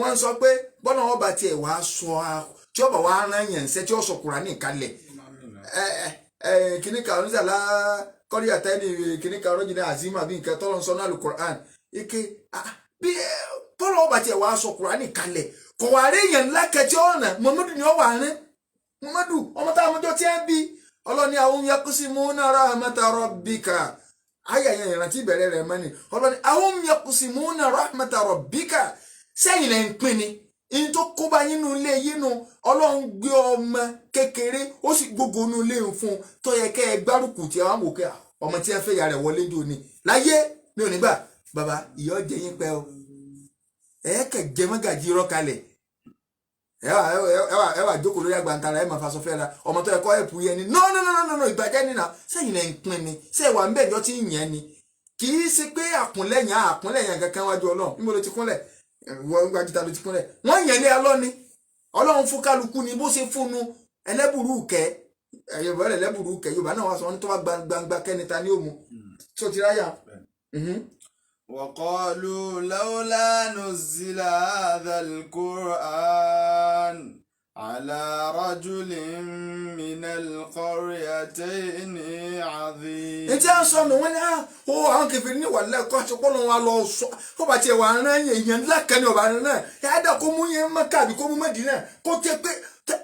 Wọ́n sọ pé bọ́lá wọn bá tiẹ̀ wá sọ tí ọba wa rán yẹn ṣẹ́ tí ó sọ Kùránì kalẹ̀, kìnnì kan oníṣàlá kọ́ríyà tẹ́ni kìnnì kan rọ́jìnà azima bí nǹkan tọ́lọ́ ń sọ náà Al-Qur'an ike bí bọ́lá wọn bá tiẹ̀ wá sọ Kùránì kalẹ̀, kò wá rí yẹn ńlá kẹtí ọ̀nà Muhammadu ni ó wà rán Muhammadu ọmọ táwọn ọmọdé tí ń bí. Ọlọ́ni àwọn yakusimuna rahmata rabbika, ayé yẹn ìrántí ìbẹ̀rẹ̀ rẹ̀ mọ́ni. Ọlọ́ni àwọn yakusimuna rahmata rabbika, sẹ́yìn lẹ́ ń pín ni in tó kó bá yín nu ilé yín nu. Ọlọ́run gbé ọmọ kékeré, ó sì gbogbo nu ilé ń fún un tó yẹ kẹ́ ẹ gbárùkù tí àwọn òkè ọmọ tí ẹ fẹ́ ya rẹ̀ wọlé jò ní láyé mi ò ní gbà. Bàbá ìyọ́ jẹ yín pẹ́ o, ẹ kẹ̀ jẹ mọ́gàjì irọ́ kalẹ̀, ẹ wà jókòó lórí àgbàntara, ẹ máa faṣọ fẹ́ra ọmọ tó yẹ kọ́ ẹ̀pù yẹn ni. No no no no no, ìbàjẹ́ nínà. Sẹ́yìn lẹ́ ń pín ni ṣé ìwà ń bẹ̀jọ́ tí ń yẹn ni? Kì í ṣe pé àkúnlẹ̀yìn àkúnlẹ̀yìn kankan wájú Ọlọ́run. Níbo ló ti kúnlẹ̀? Wọ́n wájú ta ló ti kúnlẹ̀? Wọ́n yẹn lé alọ́ ni. Ọlọ́run fún kálukú ni bó ṣe fúnnu ẹlẹ́bùrú kẹ́ Yorùbá ẹlẹ́bùrú kẹ́ Yorùbá náà wá sọ wọn ní tó bá gbangba kẹ́ni ta ní òmu tó ti ráyà. وقالوا لولا نزل هذا القرآن على رجل من القريتين عظيم. Ní tí a ń sọ nù, wọn ní ó àwọn kèfèrí ní wàlẹ́ kọ́ aṣọ pọ́nlọ́ wọn lọ sọ ó bá tiẹ̀ wà rán yẹn èèyàn ńlá kan ní ọba rán náà ẹ̀ á dà kó mú yẹn Mẹ́kà àbí kó mú Mẹ́dínà, kó tẹ pé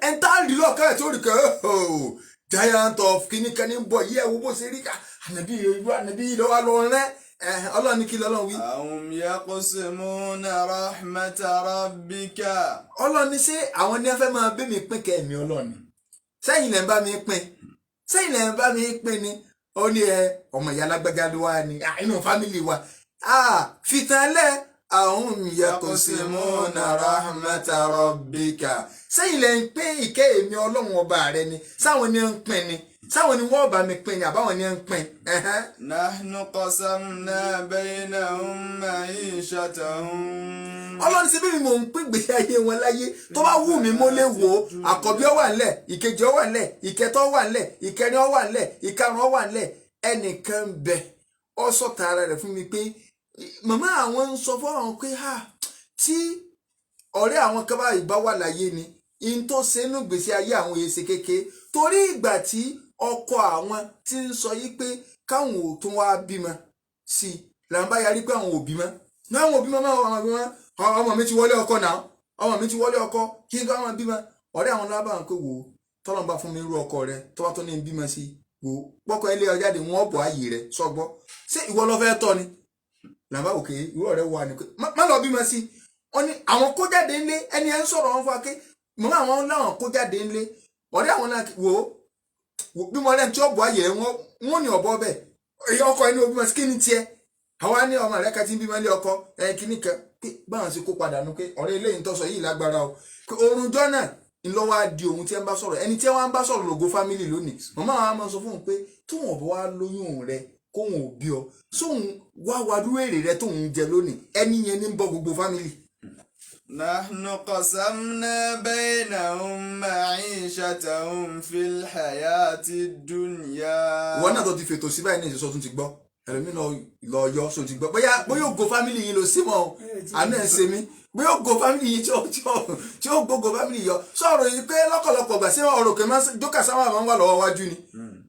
ẹ̀ ń tá rí lọ́ọ̀ká ẹ̀ tó rí kẹ́ ọ́ giant of kìnnìkan ní bọ̀ yí ẹ̀ wo bó ṣe rí ká ànàbí irú ànàbí yìí lọ́wọ́ lọ rán Ọlọ́run ní kí lọ́lọ́run wí. أهم يقسمون رحمة ربك. Ọlọ́run ní ṣé àwọn ní ẹ fẹ́ máa bí mi pín kẹ́mi? Ọlọ́run ni sẹ́yìn lẹ́ ń bá mi pín, sẹ́yìn lẹ́ ń bá mi pín ni. Ó ní ẹ ọmọ ìyá alágbájá ló wá ní inú family wa fìtàn lẹ̀. Ahum yaqsimuna rahmata rabbika, sẹ́yìn lẹ́ ń pín ìkẹ́ èmi Ọlọ́run ọba rẹ ni? Sáwọn ni ń pín ni? Sáwọn ni wọ́n bá mi pín ni àbáwọn ni ń pín? نحن قسمنا بينهم معيشتهم. Ọlọ́run ṣe bí mi mò ń pín gbèsè ayé wọn láyé. Tó bá wù mí, mo lè wò ó, àkọ́bí ó wà ńlẹ̀, ìkejì ó wà ńlẹ̀, ìkẹtọ́ ó wà ńlẹ̀, ìkẹrin ó wà ńlẹ̀, ìkarùn ó wà ńlẹ̀. Ẹnìkan ń bẹ, ó sọ tààrà rẹ̀ fún mi pé màmá àwọn ń sọ fún àwọn pé ha tí ọ̀rẹ́ àwọn kan báyìí bá wà láyé ni in tó ṣe nínú gbèsè ayé àwọn èsè kéke, torí ìgbà tí ọkọ àwọn ti ń sọ yí pé káwọn ò tún wá bímọ sí i, là ń bá yarí pé àwọn ò bímọ náà, àwọn ò bímọ máa àwọn bímọ, ọmọ mi ti wọlé ọkọ náà, ọmọ mi ti wọlé ọkọ, kí n ká wọn bímọ. Ọ̀rẹ́ àwọn lábàá wọn pé wò ó, tọ́lọ́n bá fún mi irú ọkọ rẹ tó bá tó ní bímọ sí i, wò ó pọ́kọ ilé ọjáde wọn bọ̀ ayé rẹ sọgbọ́. Ṣé ìwọ lọ fẹ́ tọ́ ni? Làbá òkè irú ọ̀rẹ́ wà ní pé má lọ bímọ sí i. Wọ́n ní àwọn kó jáde ńlé, ẹni ẹ ń sọ̀rọ̀ wọn fún wa pé màmá àwọn láwọn kó jáde ńlé, ọ̀rẹ́ àwọn náà wò ó bí mo rẹ̀ ń tí ọ̀bọ̀ ayé rẹ wọ́n ní ọ̀bọ bẹ́ẹ̀ ọkọ ẹni òbí mọ̀ sí kí ni tiẹ̀. Àwa ní ọmọ rẹ kan tí ń bímọ ilé ọkọ ẹ kíní kan pé báwọn ṣe kó padà nu pé ọ̀rẹ́ eléyìí ń tọ́sọ yìí lágbára o, pé oorun jọ náà ńlọ́wọ́ á di òun tí ẹ ń bá sọ̀rọ̀, ẹni tí ẹ wá ń bá sọ̀rọ̀ lògo fámìlì lónìí. Màmá wa máa sọ fún òun pé tóun ọ̀bọ̀ wá lóyún òun rẹ kóun ò bí ọ sóun wá wàdúró èrè rẹ tóun jẹ lónìí, ẹni yẹn ní ń bọ́ gbogbo fámìlì. نحن قسمنا بينهم معيشتهم في الحياة الدنيا. Ìwọ náà tó ti fètò sí báyìí ní ìṣesọ tún ti gbọ́, ẹlòmíì lọ yọ sọ ti gbọ́, bóyá bóyá ògo fámìlì yìí ló sí mọ́ o, àánú ẹ̀ ń ṣe mí, bóyá ògo fámìlì yìí tí ó gbógo fámìlì yọ sọ̀rọ̀ yìí pé lọ́kọ̀lọpọ̀ gbà sí ọ̀rọ̀ kẹ́ máa jókà sábà máa ń wà lọ́wọ́ wájú ni,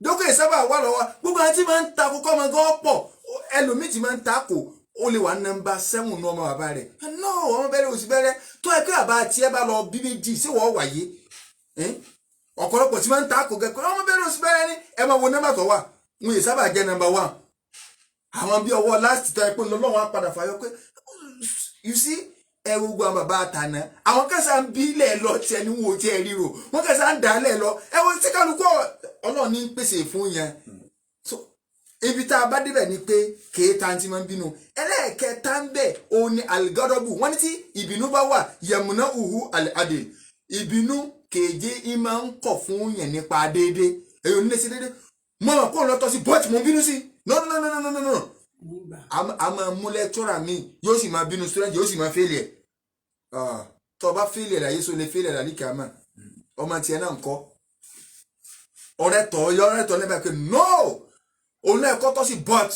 jókè sábà wà lọ́wọ́ gbogbo àwọn tí máa ń ta kókó ọmọ gan pọ̀, ẹlòmíì tí máa ń ta kò ó lè wà nọ́mbà 7 nu ọmọ bàbá rẹ̀ no ọmọ bẹ̀rẹ̀ òsì bẹ̀rẹ̀ tó ẹ pé àbá tiẹ̀ bá lọ bí méjì sí wọ́n wáyé. Ọ̀pọ̀lọpọ̀ tí máa ń ta kò gẹ́gẹ́ ọmọ bẹ̀rẹ̀ òsì bẹ̀rẹ̀ ni ẹ máa wo nọ́mbà tó wà wọn yìí sábà jẹ́ nọ́mbà 1, àwọn bí ọwọ́ last tó ẹ pé lọ́wọ́ á padà fàyọ pé you see ẹ gbogbo àwọn bàbá àtàná àwọn kẹsà ń bí ilẹ̀ lọ tiẹ̀ ní wo tiẹ̀ ríro wọn kẹsà ń dà á lẹ̀ lọ ẹ wo tí kálukú Ọlọ́run ní pèsè fún yẹn. So ibi tá a bá débẹ̀ ni pé kéèta ti máa ń bínú. Ẹlẹ́ẹ̀kẹta ń bẹ̀ òun ni aligọ́dọ́bù, wọ́n ní tí ìbínú bá wà yẹmúná uhu aládé, ìbínú kéje ń máa ń kọ̀ fún yẹn nípa déédéé, èyí ò ní lè ṣe déédéé mọ́ ọ̀ kó lọ́tọ́ sí bọ́ọ̀tì mò ń bínú sí no no no no no no no. A máa mú lẹ́tọ́rà mi yóò sì máa bínú student yóò sì máa fẹ́lẹ̀ ẹ̀, tó o bá fẹ́lẹ̀ láyé sọ lè fẹ́lẹ̀ lálẹ́ kìámà ọmọ tiẹ̀ náà ń kọ́ ọ̀rẹ́ tọ̀ ọ̀rẹ́ tọ̀ lẹ́bàá pé no òun náà kọ́ tọ́ sí but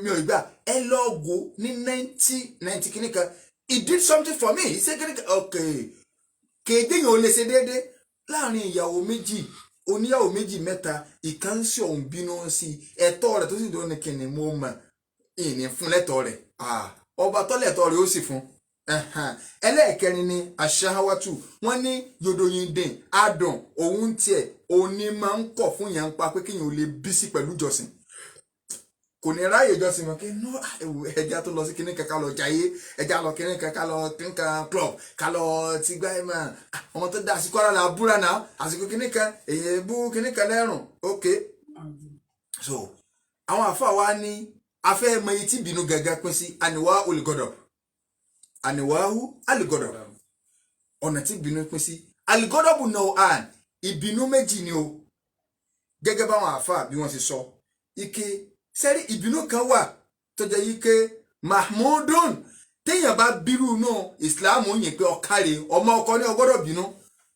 mi ò gbà ẹ lọ́ọ̀gù ní 1990 kìíní kan he did something for me, he said kìíní kan okay kéde yẹn ò lè ṣe déédéé láàrin ìyàwó méjì oníyàwó méjì mẹ́ta ìkan ń ṣe òun bínú sí ẹ̀tọ́ rẹ̀ tó sì dúró ní kìnnì mo mọ̀ ìní fún lẹ́tọ̀ rẹ̀ ọba tọ́lẹ̀tọ̀ rẹ̀ ó sì fún. Ẹlẹ́ẹ̀kẹrin ni aṣáwátù, wọ́n ní yòdòyìndìn adùn òun tiẹ̀ òní máa ń kọ̀ fún yẹn ń pa pé kéèyàn ò lè bí sí pẹ̀lú ìjọsìn, kò ní ráyè ìjọsìn mọ́ kí nú ẹja tó lọ sí kíní kan ká lọ jayé, ẹja lọ kíní kan ká lọ kíní kan club ká lọ ti gbá ẹ̀ máa ọmọ tó dá àsìkò ara là búra náà àsìkò kíní kan èyí bú kíní kan lẹ́rùn ok. So àwọn àfa wa ní afẹ́ mọ etí ìbínú gẹ́gẹ́ pín sí àníwá olùgọ́dọ̀ àníwáhù alìgọ́dọ̀ ọ̀nà tí ìbínú pín sí alìgọ́dọ̀ bù náà àn ìbínú méjì ni o gẹ́gẹ́ báwọn àfa bí wọ́n ti sọ ike sẹ́rí ìbínú kan wà tó jẹ́ yí pé mahmudun téèyàn bá bírú náà ìsìláàmù yìn pé ọ̀kàrẹ̀ ọmọ ọkọ ní ọgbọ́dọ̀ bínú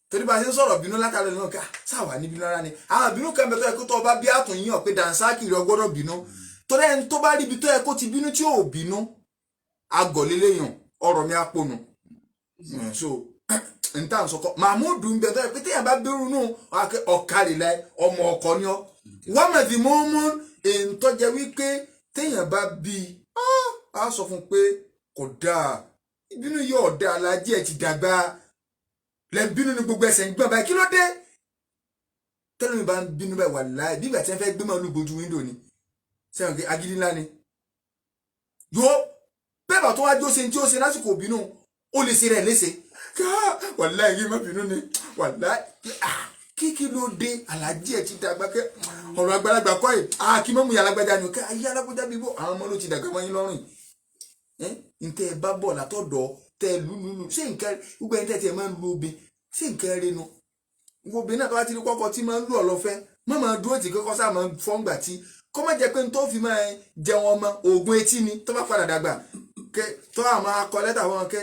torí bá a ṣe ń sọ̀rọ̀ bínú látàrí náà ká sáwà níbínú rárá ni àwọn ìbínú kan bẹ tó yẹ kó tó ọba bí àtún yíyan pé dànsákì rẹ ọgbọ́dọ̀ bínú torí ẹni tó bá rí ibi tó yẹ kó ti bínú tí ò bínú agọ̀léléyàn ọ̀rọ̀ mi àpònù so n tá n sọkọ mahmudu ń bẹ tó yẹ pé téèyàn bá bírú náà ọ̀kàrẹ̀ lẹ ọmọ ọkọ ni ọ wọ́n mọ̀ fi mú mú ìtọ́jẹ wípé téèyàn bá bí á sọ fún pé kò dáa ìbínú yóò dáa alájí ẹ̀ ti dàgbà lẹ́bínú ni gbogbo ẹsẹ̀ ń gbọ̀n báyìí kí ló dé tẹ́lẹ̀ mi bá ń bínú báyìí wàláhì bí ìgbà tí wọ́n fẹ́ gbé màálù bojú wíńdò ni sẹ́wọ̀n kí agídí ńlá ni yóò bẹ́ẹ̀ bá tó wá jó ṣe tí ó ṣe lásìkò bínú ó lè ṣe rẹ̀ léṣe ká wàláhì kí má bínú ni wàláhì kíkí ló dé alájí ẹ̀ ti dàgbà kẹ́ ọ̀rọ̀ àgbàlagbà kọ́ ẹ̀ kí mọ́mú yàrá gbájá ni ká ayé alágbájá bíbó àwọn ọmọ ló ti dàgbà mọ́ yín lọ́rùn ẹ̀ ntẹ́ ẹ bá bọ̀ látọ̀dọ̀ tẹ lululu ṣé nǹkan gbogbo ẹni tẹ́ tiẹ̀ máa ń lu obìn ṣé nǹkan rinu gbogbo obìnrin náà tó bá ti rí kọ́kọ́ tí máa ń lù ọ́ lọ́fẹ́ má máa dúró tì kọ́kọ́ sáà máa ń fọ́ngbà tí kọ́ má jẹ́ pé n tó fi máa jẹun ọmọ oògùn etí ni tó bá padà dàgbà kẹ tó àwọn akọ lẹ́tà wọn kẹ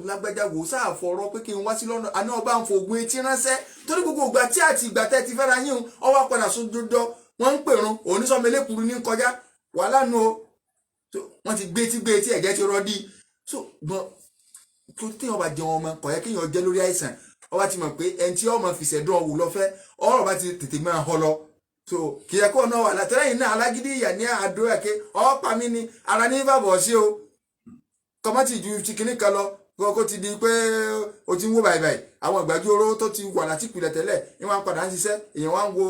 lágbájá wò sáà fọ̀rọ̀ pé kí n wá sí lọ́nà àná ọba ń fo oògùn etí ránṣẹ́ torí gbogbo ìgbà tí àti ìgbà tẹ́ ti fẹ́ra yín ọwọ́ padà sódòdó wọ́n ń pèrun onísọmọlékuru ní kọjá wàhálà nu o wọ́n ti gbé etí gbé etí ẹ̀jẹ̀ ti rọ́ dí so gbọ́n tó téèyàn bá jẹun ọmọ kò yẹ kéèyàn jẹ lórí àìsàn ọba ti mọ̀ pé ẹni tí ọmọ fìṣẹ̀dún ọ̀wù lọ́fẹ́ ọ̀rọ̀ bá ti tètè máa họ lọ so kì í yẹ kó náà wà látẹ̀lẹ́yìn náà alágídí ìyà ní àdó ẹ̀kẹ́ ọ̀pá mi ni ara ní bàbọ̀ sí o kọ́mọ́tì ju ti kinní kan lọ kó ti di pé o ti ń wó bàìbàì àwọn ìgbàjú oró tó ti wà láti ìpìlẹ̀ tẹ́lẹ̀ ní wọ́n padà ń ṣiṣẹ́ èèyàn wá ń wo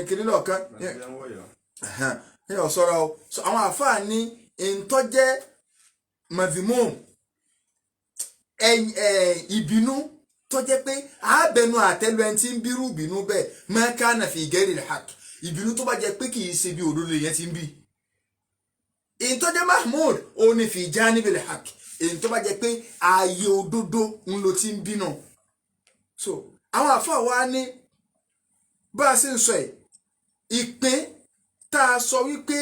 kinní lọ́ọ̀kan èèyàn sọ̀rọ̀ o àwọn àfáà ní ìtọ́jẹ́ mavimum ìbínú tó jẹ́ pé àbẹnu àtẹ́lu ẹni tí ń bírú ìbínú bẹ́ẹ̀ mẹ́kánà fi gẹ́rì hàk ìbínú tó bá jẹ́ pé kì í ṣe bí òdodo yẹn ti ń bí. Èyí tó jẹ́ mahmud òun ni fi janibil haq, èyí tó bá jẹ́ pé ààyè òdodo ń lo ti ń bínú. So àwọn àfáà wa ní bá a ṣe ń sọ ẹ̀, ìpín tá a sọ wípé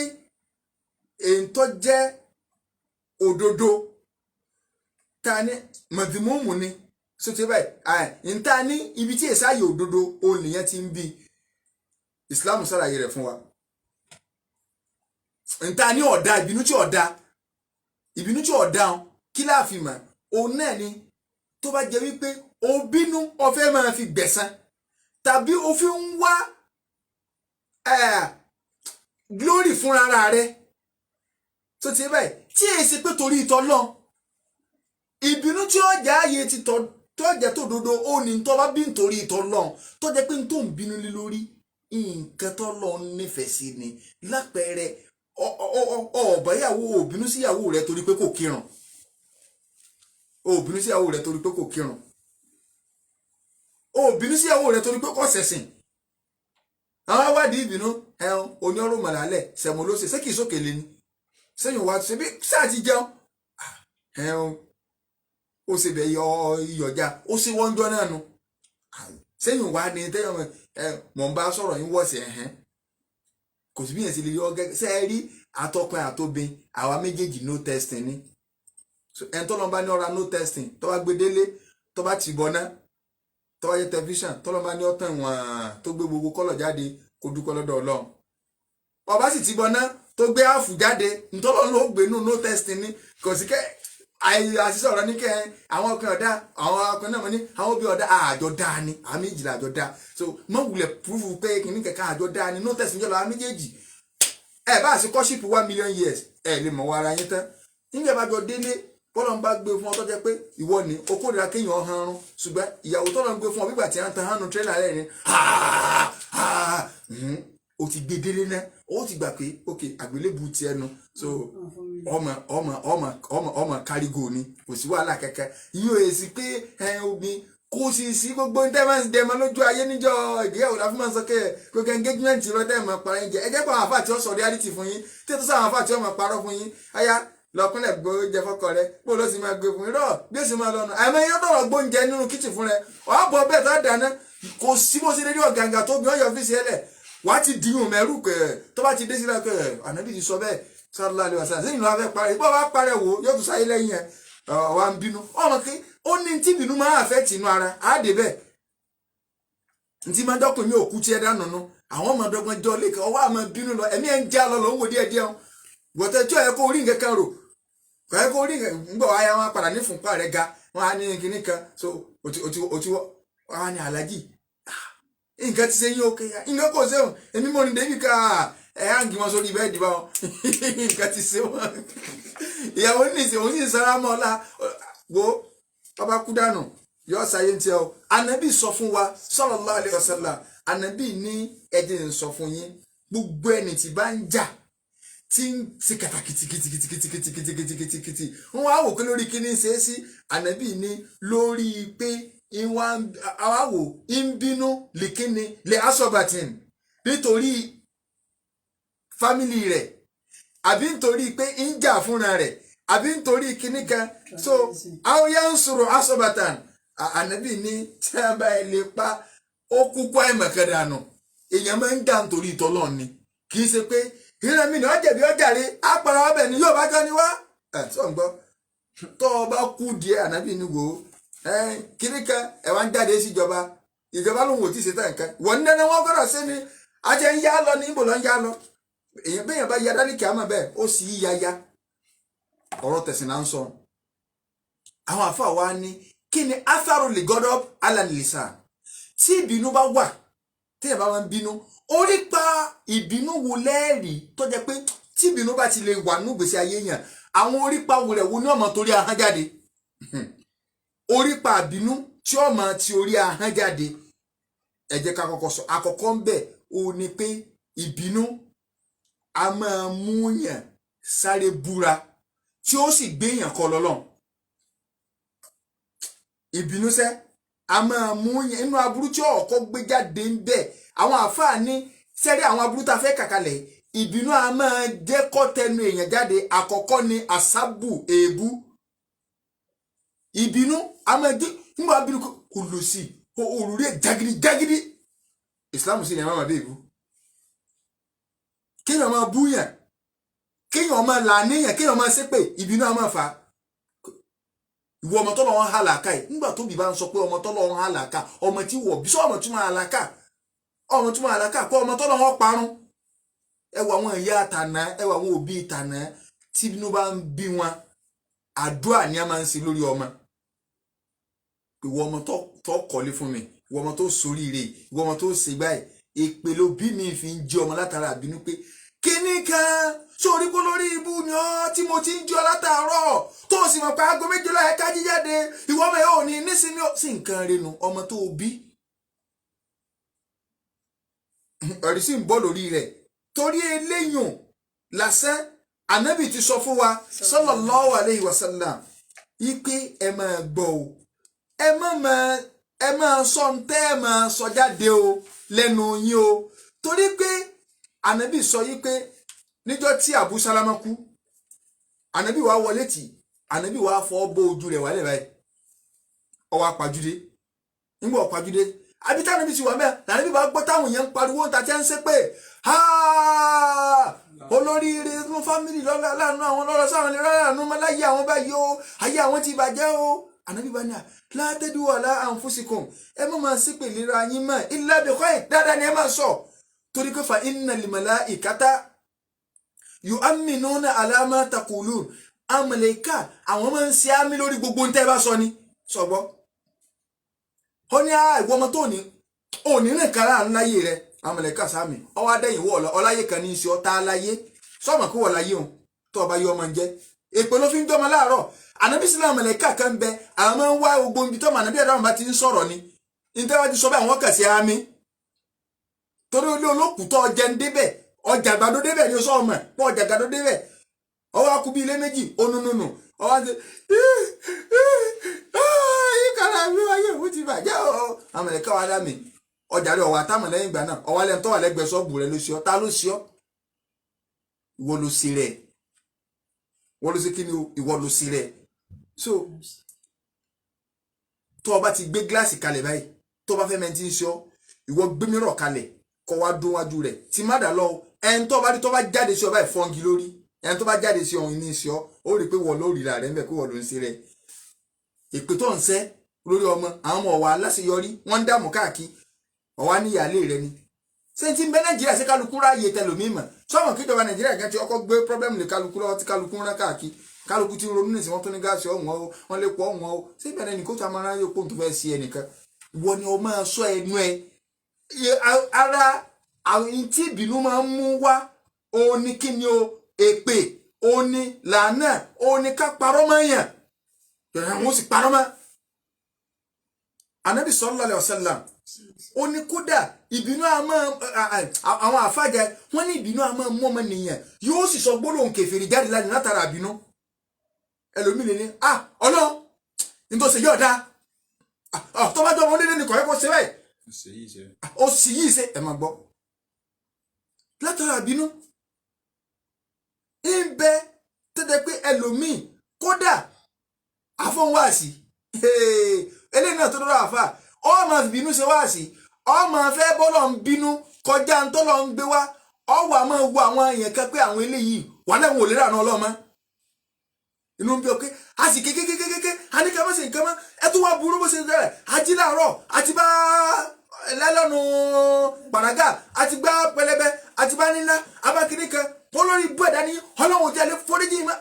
èyí tó jẹ́ òdodo tá a ní mọ̀dìmọ́mù ni so ti báyìí, n ta ní ibi tí èsì ààyè òdodo òun nìyẹn ti ń bí. Islam ṣàlàyé rẹ̀ fún wa. N ta ní ọ̀dà ìbínú tí ọ̀dà, ìbínú tí ọ̀dà kí láàfin mọ̀ òun náà ni tó bá jẹ́ wípé o bínú o fẹ́ máa fi gbẹ̀san tàbí o fi ń wá glory fúnra rẹ tó ti báyìí, tí èsì pé torí ìtọ́ lọ́n ìbínú tí ó jẹ́ ààyè ti tọ́ tó jẹ́ tó dodo ó ní tó bá bí nítorí ìtọ́ lọ́n, tó jẹ́ pé n tó ń bínú lé lórí nǹkan tó lọ́n nífẹ̀ẹ́ sí ni. Lápẹẹrẹ, ọ̀bà ìyàwó, ò bínú síyàwó rẹ torí pé kò kírun, ò bínú síyàwó rẹ torí pé kò kírun, ò bínú síyàwó rẹ torí pé kò ṣẹ̀sìn. Àwọn awádìí ìbínú ẹ̀hún oní ọ̀rọ̀ mọ̀lálẹ̀ sẹ̀mọ́ ló ṣe ṣé kìí sókè lé ní sẹ́yìn wá ṣe bí sáà ti jẹun ẹ̀hún ó ṣe bẹ̀ yọ iyọ̀já ó ṣe wọ́n jọ náà nu sẹ́yìn wá ní tẹ́yọ̀ ẹ mọ̀ ń bá sọ̀rọ̀ yín wọ̀sẹ̀ ẹ̀hẹ́n kò sí bí yẹn ṣe lè yọ gẹ́gẹ́ ṣe é rí atọ́kùn àtobin àwa méjèèjì no testing ni. Ẹni tó lọ́n bá ní ọ̀ra no testing tó bá gbé délé tó bá tì bọ́ná tó bá yẹ tẹlifíṣàn tó lọ́n bá ní ọ̀tàn wọ̀n tó gbé gbogbo kọ́lọ̀ jáde kó dúpẹ́ lọ́dọ̀ Ọlọ́run. Ọba sì ti bọ́ná tó gbé áàfù jáde ntọ́lọ́ ló gbé nù no testing ni. Kò sí kẹ́ àṣìṣe ọ̀rọ̀ ní kẹ́ àwọn ọkùnrin ọ̀dá, àwọn ọkùnrin náà mọ̀ ní àwọn obìnrin ọ̀dá, àjọ dáa ni, àwọn méjìlá àjọ dáa. So mọ̀ wulẹ̀ púrúfù pé kìíní kẹ̀kẹ́ àjọ dáa ni no testing jọlọ àwọn méjèèjì. Ẹ bá ṣe kọ́ṣípù 1 million years ẹ lè mọ̀ wọ ara yín tán. Nígbà bá jọ délé bọ́lá ń bá gbé fún ọ tó jẹ́ pé ìwọ ni o kórìíra kéèyàn hanrun, ṣùgbọ́n ìyàwó tọ́lọ́ ń gbé fún ọ bígbà tí wọ́n tan hánu tírélà rẹ̀ ni o ti gbé délé náà, o ti gbà pé ok àgbélébù ti ẹnu. So ọmọ ọmọ ọmọ ọmọ ọmọ kárígò ni, kò sí wàhálà kankan. Yíò èsì pé ẹ omi kò sì sí gbogbo ní tẹ́lẹ̀ ń dẹmọ lójú ayé níjọ́ ìgbéyàwó la fún máa ń sọ kẹ́ ẹ gbogbo engagement lọ tẹ́ ẹ̀ máa para yín jẹ. Ẹ jẹ́ pé àwọn àfáà tí ó sọ reality fún yín, tí ètò sáwọn àfáà tí ó máa parọ́ fún yín, aya lọkúnlẹ̀ gbóúnjẹ fọkọ rẹ bó ló sì máa gbé fún irọ́ bí ó sì máa lọ́nu àmọ́ yẹn tọrọ gbóúnjẹ nínú kíchìn fún rẹ ọ̀bọ̀ bẹ́ẹ̀ tó dáná kò sí bó ṣe lè rí ọ̀gàǹgà tó bí ọ̀yọ́ ọ́fíìsì ẹlẹ̀ wà á ti dìyún mẹ́rù kẹ̀ tó bá ti dé sílẹ̀ kẹ̀ ànábì ti sọ bẹ́ẹ̀ sallallahu alaihi wasallam sẹ́yìn ló wá fẹ́ parẹ́ bó bá parẹ́ wò yóò tún sáyé lẹ́yìn ẹ̀ wà ń bínú ọmọ kí ó ní tí bínú máa àfẹ́ tìǹú ara á dé bẹ́ẹ̀ ntí máa dọ́kùn mi òkú tí ẹ dànù nu àwọn ọmọ dọ́gbọ́n jọ lẹ́kọ̀ọ́ ọwọ́ àmọ́ bínú lọ ẹ̀mí ẹ̀ ń já lọ lọ́wọ́ díẹ̀ díẹ̀ gbọ́tẹ́ tí ó yẹ kó rí nǹkan kan rò kò yẹ kó rí nǹkan ńgbọ́ wáyà wọn padà ní fúnpá rẹ̀ ga wọn á ní kinní kan. So òtí òtí òtí wọn á ní alájì nǹkan ti ṣe yín òkè nǹkan kò ṣe èmi mọ̀ ní débi ká ẹ̀ á ń gí wọn sórí bẹ́ẹ̀dì báwọn nǹkan ti ṣe wọn ìyàwó ní ìsìn òun sì ń sara mọ́ ọ̀la wo ọba kú dànù yọ ṣayé ń tiẹ̀ o. Ànábì sọ fún wa sallallahu alaihi wasallam, ànábì ní ẹ̀jẹ̀ ń sọ fún yín gbogbo ẹni tí bá ń jà tí ń ti kàtàkìtìkìtìkìtìkìtìkìtìkìtì wọn á wò pé lórí kíní ṣe é sí. Ànábì ní lórí pé àwa wò ń bínú lìkíní lè asọ̀bàtìn nítorí fámìlì rẹ̀ àbí nítorí pé ń jà fúnra rẹ̀ àbí nítorí kíní kan. So àwọn yẹn ń sọ̀rọ̀ asọ̀bàtàn. Ànábì ní tí a bá lè pa ó kúkú àìmọ̀kan dànù. Èèyàn máa ń jà nítorí ìtọ́lọ́ ni, kì í ṣe pé ìran mi ni wọ́n jẹ̀bi ọjàre àpàrà ọbẹ̀ ni yóò bá jọ ni wá. Ẹ̀ sọ̀ ń gbọ́ tọ́ ọ bá kú díẹ̀ ànábì ni wò ó kíní kan ẹ̀ wá ń jáde síjọba ìjọba lòun ò tí ì ṣe tán nǹkan wọ́n ní dandan wọ́n gbọ́dọ̀ sí ni àti ẹ̀ ń yá lọ ní ibò lọ́ ń yá lọ. Èèyàn bẹ́ẹ̀ bá ya dálíkì àmọ́ bẹ́ẹ̀ ó sì yí ya ọ̀rọ̀ tẹ̀sìn náà ń sọ. Àwọn àfáà wa ní kí ni atharu li godop alalisa tí ìbínú bá wà téèyàn bá máa ń bínú orí pa ìbínú wo lẹ́ẹ̀rí tó jẹ́ pé tí ìbínú bá ti lè wà nínú ìgbésí ayé yẹn àwọn orípa wo rẹ̀ wo ní ọmọ torí ahọ́n jáde orípa ìbínú tí ọmọ ti orí ahọ́n jáde. Ẹ jẹ́ ká kọ́kọ́ sọ àkọ́kọ́ ń bẹ̀ ó ní pé ìbínú a máa mú yàn sáré búra tí ó sì gbé yàn kọ lọ́lọ́run. Ìbínú sẹ́ a máa mú yàn inú aburú tí ọ̀kọ́ gbé jáde ń bẹ̀ àwọn àáfàá ní sẹ́rí àwọn aburú tá a fẹ́ kàkalẹ̀ Ìbínú a máa jẹ́ kó tẹnu èèyàn jáde. Àkọ́kọ́ ni àsábù, èébú. Ìbínú a máa jẹ́ nígbà bínú kò lò sí òrùlé jagidi jagidi. Islam sì ní ẹ má máa bí èébú, kéèyàn máa búyàn, kéèyàn máa làníyàn, kéèyàn máa ṣépè. Ìbínú a máa fà á. Ìwọ ọmọ tọ́lọ́ wọn hà làákà yìí, nígbà tóbi bá ń sọ pé ọmọ tọ́lọ́ wọn hà làákà, ọmọ tí wọ̀ bí sọ ọmọ tún máa làákà, ọmọ tún máa làákà kọ́ ọmọ tọ́lọ́ wọn parun. Ẹ wọ àwọn ìyá àtànà, ẹ wọ àwọn òbí ìtànà, tí inú bá ń bí wọn, àdúrà ni a máa ń ṣe lórí ọmọ. Ìwọ ọmọ tó kọ́lé fún mi, ìwọ ọmọ tó soríire, ìwọ ọmọ tó ṣe gbáyìí. Èpè ló bí mi fi ń jẹ ọmọ látara àbínú pé kíní kan sórí kó lórí ibú ni ọ tí mo ti ń jọ látàárọ̀, tó o sì mọ̀ pé aago méjìlá ẹ̀ka jíjáde, ìwọ ọmọ yóò ní nísìnyí sí nǹkan renu ọmọ tó o bí. Ẹ̀rí sì ń bọ̀ lórí rẹ̀ torí eléyùn lásán. Ànábì ti sọ fún wa sallallahu alayhi wa sallam ipe ẹ máa gbọ́ o, ẹ má máa ẹ máa sọ ń tẹ́ ẹ máa sọ jáde o lẹ́nu yín o, torí pé ànábì sọ yí pé níjọ́ tí Abu Salama kú, ànábì wàá wọlé tì, ànábì wàá fọ́ bó ojú rẹ̀ wálẹ̀ báyìí, ó wá pajúdé. Nígbà ó pajúdé àbí táwọn ti wà mẹ́, lànàbí bá gbọ́ táwọn èèyàn ń pariwo ń ta tí ń ṣe pé olóríire fún fámìlì lọ́la láàánú àwọn lọ́rọ̀ sáwọn lè rárá àánú láyé àwọn báyìí o, ayé àwọn ti bàjẹ́ o. Ànábì bá ní à látẹ́dú wala anfusikum, ẹ má máa ṣépè lera yín mọ́, illa bi khair, dáadáa ni ẹ máa sọ, torí pé fa innal malaikata yu'minuna ala ma taqulun, àmàlẹ́kà àwọn máa ń ṣe àmì lórí gbogbo ń tẹ́ bá sọ ni sọgbọ́. Ó ní ìwọ ọmọ tó ní òní rìn kára ńláyé rẹ, àmàlẹ́kà sáàmì ọwọ́ adẹ́yìn wọ̀ ọláyé kan ní í ṣe ọ̀tá aláyé sọ́mọ̀ kó wọ̀ láyé òun tó ọba yọ ọmọ ń jẹ́ èpè ló fi ń jọmọ láàárọ̀. Ànábì sílẹ̀ àmàlẹ́kà kan bẹ, àwọn máa ń wá gbogbo ibi tọ́mọ ànábì ẹ̀dá wọn bá ti ń sọ̀rọ̀ ni níta wá ti sọ bẹ́ẹ̀ àwọn kàn sí àmì torí olú olókùtọ́ ọjà ń débẹ̀, ọjà àgbàdo débẹ̀ ni ó sọ ọmọ pọ̀ ọjà àgbàdo débẹ̀, ọwọ́ akú bí ilé méjì onúnúnù ọwọ́ àti ìkàrà mi wáyé òun ti bàjẹ́ o. Àmàlẹ́kà wa dá mi ọjà rẹ ọwọ́ àtàmọ̀ lẹ́yìn ìgbà náà, ọwọ́ alẹ́ tó wà lẹ́gbẹ̀ẹ́ sọ́ọ̀bù rẹ ló ṣe ọ́, ta ló ṣe ọ́? Ìwọ ló ṣe rẹ̀, ìwọ ló ṣe kí ni o, ìwọ ló ṣe rẹ̀. So tó o bá ti gbé gíláàsì kalẹ̀ báyìí, tó o bá fẹ́ mẹ́tí ń ṣe ọ́, ìwọ gbé mìíràn kalẹ̀ kọ́ wá dún wájú rẹ̀ tí má dà lọ. Ẹni tó bá rí tó bá jáde sí ọ báyìí fọ́ngi lórí, ẹni tó bá jáde sí ọ̀hún ní sí ọ, ó rí i pé wọ́n ló rí ra rẹ̀ ń bẹ̀ pé wọ́n ló ń ṣe rẹ̀. Èpè tó ń ṣẹ́ lórí ọmọ, àwọn ọmọ ọ̀wà aláṣeyọrí wọ́n ń dààmú káàkiri, ọ̀wá níyàlé rẹ ni. Ṣé ti ń bẹ Nàìjíríà ṣé kálukú ráàyè tẹlòmíì mọ̀? Sọ́wọ́n kíjọba Nàìjíríà gan ti ọkọ̀ gbé pọ́blẹ́mù lé kálukú lọ́wọ́ tí kálukú ń rán káàkiri, kálukú ti ń ronú nìsín, wọ́n tún ní gáàsì ọ̀hún o, wọ́n lè pọ̀ ọ̀hún o. Ṣé ìbẹ̀rẹ̀ ní kóòtù amára yóò pòun tó fẹ́ sí ẹnìkan? Ìwọ ni o máa sọ ẹnu ẹ. Ara àwọn tí ìbínú máa ń mú wá òun ni kí ni o, èpè, òun ni làánà, òun ni ká parọ́ mọ́ yàn, àwọn sì parọ́ mọ́. Ànábì sallallahu alaihi wasallam ó ní kódà ìbínú àmọ́ àwọn àfàjà wọn ní ìbínú àmọ́ mú ọmọ nìyẹn yóò sì sọ gbólóhùn kèfèrí jáde láti látara àbínú. Ẹlòmíì lè ní ah Ọlọ́run nítòsí yóò dá tó bá jọ ọmọ onílé nìkan ẹ kó ṣe báyìí, ó sì yìí ṣe ẹ máa gbọ́ látara àbínú. Ń bẹ tẹ́tẹ́ pé ẹlòmíì kódà àfọ̀nwáàsì eléyìí náà tó dọ́rọ̀ àfà ọ máa fi bínú ṣe wáàsì, ọ máa fẹ́ bọ́lọ̀ ń bínú kọjá ń tọ́lọ̀ ń gbé wá, ọ wà máa wo àwọn èèyàn kan pé àwọn eléyìí wà náà wò lè rà náà ọlọ́mọ inú ń bí ọ pé a sì kékékékéké a ní ká má ṣe nǹkan mọ́, ẹ tún wá burú bó ṣe rẹ̀ ají láàárọ̀ àti bá lẹ́lọ́nu pàràgà àti gbá pẹlẹbẹ àti bá nílá abákiri kan olórí ibú ẹ̀dá ní ọlọ́run jẹ́ lé foríjì mọ́.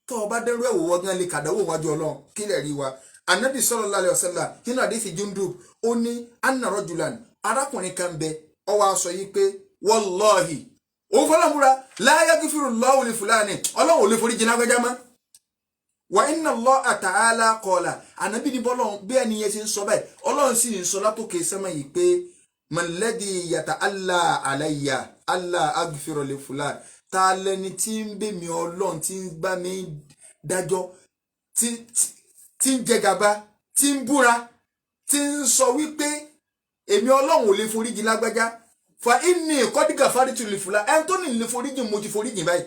Tó o bá dẹ́rú ẹ̀wò wọ́n lè kàdáwò wájú ọlọ́run kí lè rí wa. Anabi sallallahu alaihi wasallam nínú àdéhìí Jundub ó ní anna rajulan, arákùnrin kan bẹ ó wá sọ yìí pé wallahi òun fọlọ́múra la yaghfiru Allahu li fulani, ọlọ́run ò lè foríjì lágbájá mọ́. Wa inna Allaha ta'ala qala, ànábì ní bọ́lọ́run bí ẹni yẹn ṣe ń sọ báyìí, ọlọ́run sì ń sọ látòkè sẹ́mọ̀ yìí pé man ladhi yata'alla alayya alla aghfira li fulani, ta lẹni tí ń bẹ̀ mí ọlọ́run tí ń bá mi dájọ́, tí ń jẹ gàba, tí ń búra, tí ń sọ wípé èmi ọlọ́run ò lè foríjì lágbájá. Fa inni kọ́dígà fáritù lè fúlà, ẹni tó ní lè foríjìn mo ti foríjìn báyìí.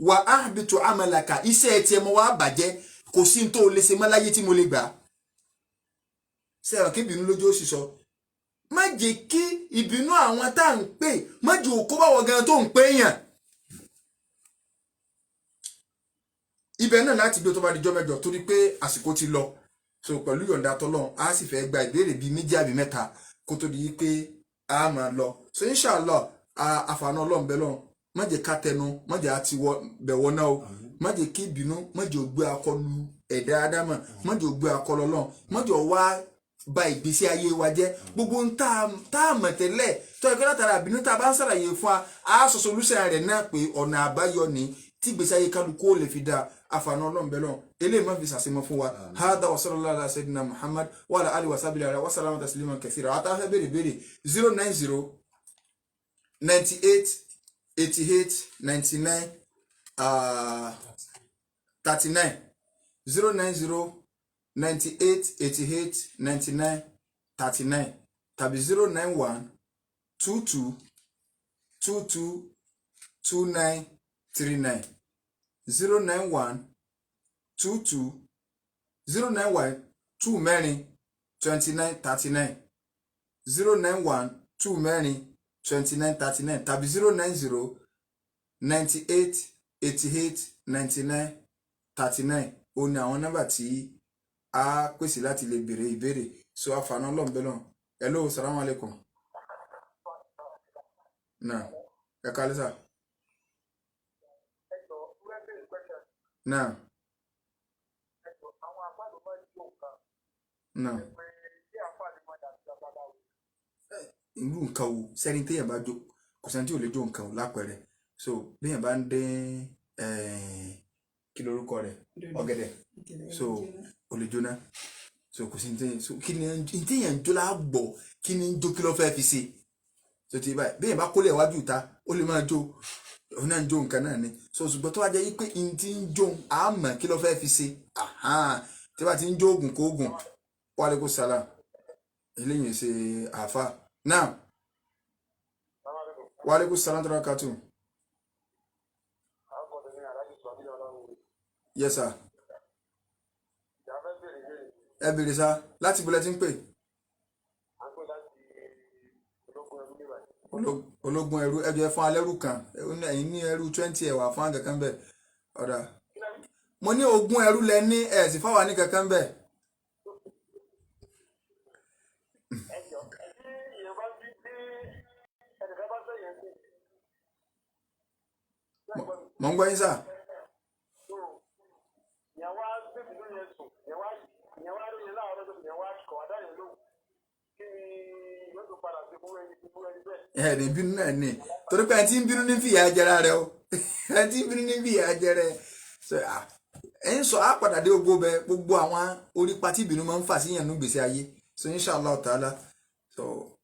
Wà á bi tó amalaka, iṣẹ́ ẹ tiẹ̀ mo wá bàjẹ́, kò sí ní tó o lè ṣe mọ́ láyé tí mo lè gbà. Sẹ́wọ̀n kí ìbínú lójú ó sì sọ, má jẹ́ kí ìbínú àwọn tá à ń pè má jẹ́ òkú báwọ̀ gan tó ń pè yàn. Ibẹ̀ náà láti gbé tó bá di jọ́ mẹ́jọ, torí pé àsìkò ti lọ. So pẹ̀lú yọ̀ǹda tọ́lọ́run, a sì fẹ́ gba ìbéèrè bíi méjì àbí mẹ́ta kó tó di pé a máa lọ. So inshallah, àfààní ọlọ́run bẹ́ẹ̀ lọ́run, má jẹ́ ká tẹnu, má jẹ́ àti bẹ̀wọ̀ náà o, má jẹ́ kí ìbínú, má jẹ́ ó gbé akọlù ẹ̀dá ádámà, má jẹ́ ó gbé akọlù ọlọ́run, má jẹ́ ó wá ba ìgbésí ayé wa jẹ́. Gbogbo ń tá a mọ̀ tẹ́lẹ̀ tó ẹgbẹ́ látara àbínú tá a bá ń ṣàlàyé fún wa, a sọ solution rẹ̀ náà pé ọ̀nà àbáyọ ni tí ìgbésí ayé kálukú ó lè fi dáa. Àfààní ọlọ́run bẹ́ẹ̀ lọ́run, eléyìí má fi sàṣemọ́ fún wa. Hada wa sallallahu ala sayyidina Muhammad wa ala alihi wa sahbihi wa sallama tasliman kathira. Àtàfẹ́ béèrè béèrè 090 98 88 99 39, 090 98 88 99 39 tàbí 091 22 22 29 39, 091 22 091 2 mẹ́rin 29 39, 091 2 mẹ́rin 29 39 tàbí 090 98 88 99 39. Ó ní àwọn nọ́mbà tí a pèsè láti lè béèrè ìbéèrè. So àfààní ọlọ́run bẹ́ẹ̀ lọ́run. Hello, salamu alaikum. Náà ẹ kálẹ́ sà. Náà. Náà. Irú nǹkan wo sẹ́ni téèyàn bá jó, kò sẹ́ni tí ò lè jó nǹkan o lápẹẹrẹ. So béèyàn bá ń dín kí lorúkọ rẹ̀, ọ̀gẹ̀dẹ̀, so ó lè jóná. So kò sí ní so kí ni téèyàn ń jó láàgbọ̀, kí ni ń jó, kí ló fẹ́ fi ṣe. So ti báyìí béèyàn bá kólé iwájú ìta ó lè máa jó, òun náà ń jó nǹkan náà ni. So ṣùgbọ́n tó wá jẹ́ pé n ti ń jó àmọ́ kí ló fẹ́ fi ṣe, tí bá ti ń jó oògùn kó oògùn. Wa alaikum salam. Eléyìí ṣe àáfà náà. Wa alaikum salam tó rákàtù. Yes sir. Ẹ bèrè sá, láti bulẹ̀ tí ń pè. Ológun ẹrú, ẹjọ ẹ fún alẹ́rú kan, ẹ̀yin ní ẹrú 20 ẹ̀wà fún àgàkan bẹ́ẹ̀. Ọ̀dà mo ní ogún ẹrú lẹ ní ẹ̀ sì fáwọn ní kankan bẹ́ẹ̀. Mọ̀ ń gbọ́ yín sà. Ẹ ní bínú náà ni, torí pé ẹ ti ń bínú ní fìyà jẹra rẹ o, ẹ ti ń bínú ní fìyà jẹrẹ. Ẹ ń sọ àpàdà dé gbogbo bẹ, gbogbo àwọn orípa tí ìbínú máa ń fà síyàn ní gbèsè ayé. So inshallah ta'ala, so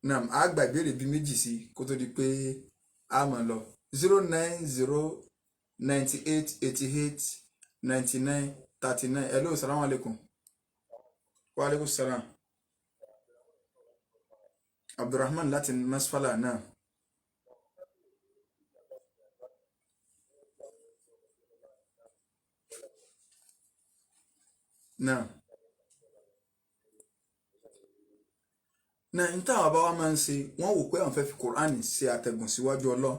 nam a gba ìbéèrè bíi méjì sí kó tó di pé a máa lọ. 090 98 88 99 39. Hello, salamu alaikum. Wa alaikum salam. Abdulrahman láti Masfala náà. Náà. Náà n táwọn bá wa máa ń ṣe, wọ́n wò pé àwọn fẹ́ fi Kùránì ṣe àtẹ̀gùn síwájú Ọlọ́run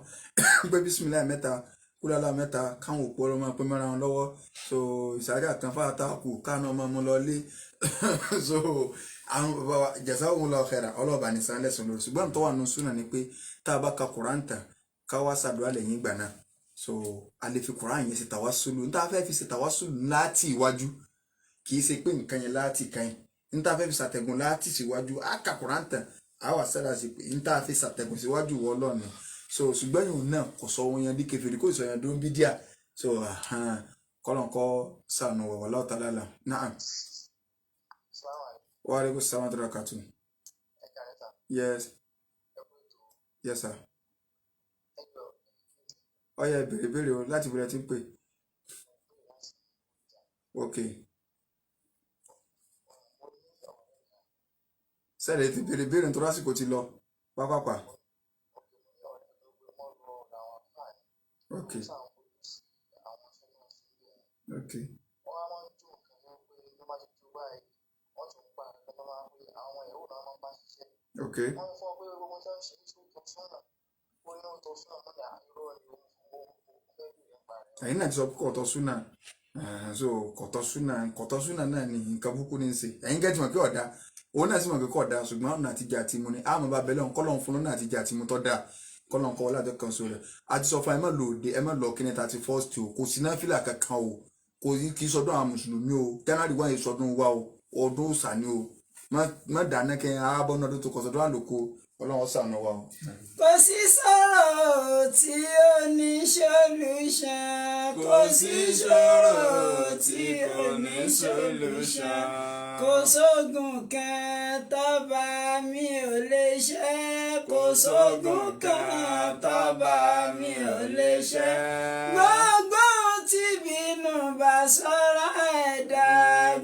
pé bísímìláì mẹ́ta kúlálà mẹ́ta káwọn òpó ọlọ́mọ pé mọ́ra wọn lọ́wọ́. So ìsàrí àtàn fáta kù káànà ọmọ mu lọ lé. So àwọn bàbá wa jazakumullahu khairan, ọlọ́ọ̀bà ní sàn lẹ́sùn lórí. Ṣùgbọ́n tó wà nù súnà ni pé tá a bá ka Kùránì tán ká wá ṣàdúrà lẹ́yìn ìgbà náà. So a lè fi Kùránì yẹn ṣe tàwásùlù, ní tá a fẹ́ fi ṣe tàwásùlù láti iwájú, kì í ṣe pé nǹkan yẹn láti kan yẹn ní tá a fẹ́ fi ṣàtẹ̀gùn láti síwájú, á ka Kùránì tán á wà sára sí pé ní tá a fi ṣàtẹ̀gùn síwájú wọ Ọlọ́run. So ṣùgbọ́n yòó náà kò sọ ohun yẹn bí kèfèrí, kò sọ yẹn dó ń bí díà. So kọ́lọ̀kọ́ sànù wọ̀ wallahu ta'ala alam. Na'am. Wa alaikum salam wa barakatuh. Yes. Yes sir. Ọyẹ ìbéèrè béèrè o láti bẹ̀rẹ̀ tí ń pè. Ok. Sẹ́ẹ̀lẹ̀ ti béèrè béèrè nítorí àsìkò ti lọ pápápá. Ok. Ó sàn fojú sí àwọn iṣẹ́ tí wọ́n ṣe ń bẹ̀. Ok. Wọ́n á máa ń jó nǹkan yẹn pé ló máa ti jó báyìí, wọ́n tún gba nǹkan tó máa ń pé àwọn ìyàwó náà máa ń bá ṣiṣẹ́. Ok. Wọ́n fún ọ pé gbogbo tí wọ́n ń ṣe ní tó súnà, ó ní ó tọ́ súnà, mọ́ ní àìrọ́ ni òun fún òun fẹ́ bèèrè nípa rẹ̀. Ẹ̀yin náà ti sọ pé kọ̀tọ̀ súnà. So kọ̀tọ̀ súnà, kọ̀tọ̀ súnà náà ni nǹkan burúkú ní í ṣe. Ẹ̀yin gẹ́tì mọ̀ pé ọ̀dà òun náà sì mọ̀ pé kọ̀dà, ṣùgbọ́n ọ̀nà àtijọ́ àti mu ni àmọ́ bá bẹ́lẹ̀ ọ̀hún kọ́lọ́n fún lọ́nà àtijọ́ àti mu tọ́ da kọ́lọ́n kọ́ ọlọ́dẹ kan so rẹ̀. A ti sọ fún ẹ má lò òde, ẹ má lọ kíní 31st o, kò sí náfìlà kankan o, kò sí kì í sọdún àwọn mùsùlùmí o, January 1 yìí sọdún wa o, ọdún òòṣà ni o. Má dáná kẹ́ arábọ́nà ọdún tó kọ sọdún àlòkù, Ọlọ́run ṣàánú wa o. Kò sí sọ̀rọ̀ tí ó ní solution, kò sí sọ̀rọ̀ tí ó ní solution, kò sóògùn kan tọ́ba mi ò lè ṣe, kò sóògùn kan tọ́ba mi ò lè ṣe. Gbogbo tí bínú bá sọ̀rọ̀ ẹ̀dá,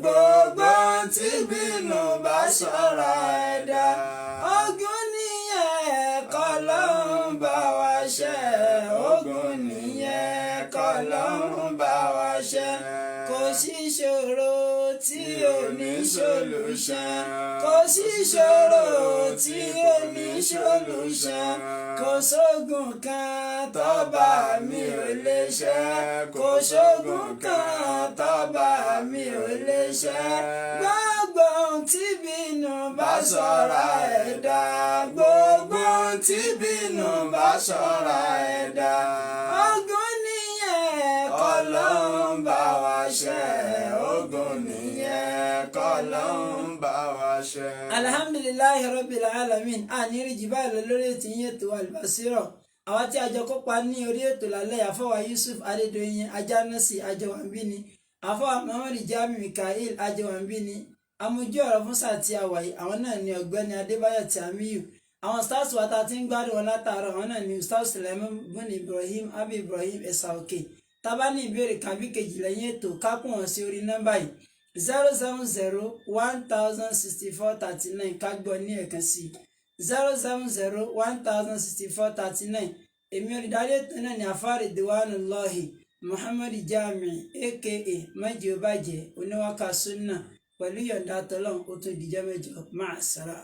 gbogbo tí bínú bá sọ̀rọ̀ ẹ̀dá, ogun nìyẹn kọ́ ló ń bá wa ṣe, ogun nìyẹn kọ́ ló ń bá wa ṣe. Kò sí ìṣòro tí ò ní solution, kò sí ìṣòro tí ò ní solution, kò sóògùn kan tọ́ba mi ò lè ṣe, kò sóògùn kan tọ́ba mi ò lè ṣe. Gbogbo ohun tí bínú bá sọ̀rọ̀ ẹ̀dá, gbogbo ohun tí bínú bá sọ̀rọ̀ ẹ̀dá, ogun nìyẹn kọ́ ló ń bá wa ṣe, ogun nìyẹn kọ́ ló ń bá wa ṣe. Alhamdulilayi rabbil alamin. A ní rí jìbá lọ lórí ètò yín ètò Albasira. Àwa tí a jọ kópa ní orí ètò lálẹ́, àfọwà Yusuf Adédoyin Ajánásì Ajẹwàmbí ni, àfọwà Muhammad Jami Mikael Ajẹwàmbí ni, amójú ọ̀rọ̀ fún sáà tí a wà yìí àwọn náà ni ọ̀gbẹ́ni Adébáyọ̀ Tìámíyù. Àwọn stars wa ta ti ń gbádùn wọn látàárọ̀, àwọn náà ni Ustaz Sulaiman bun Ibrahim Abi Ibrahim Ẹ̀sà Òkè. Tá bá ní ìbéèrè kan bí kejì lẹ́yìn ètò, ká pọ̀ wọ́n sí orí nọ́mbà yìí, 070 1064 39. Ká gbọ́ ní ẹ̀kan sí, 070 1064 39. Èmi olùdarí ètò náà ní afárí Diwanullahi Muhammad Jami, aka Májèbàjẹ́ oníwàkà sunna, pẹ̀lú yọ̀ǹda tọ́lọ́n, ó tún dìjọ́ mẹ́jọ. Máa sara.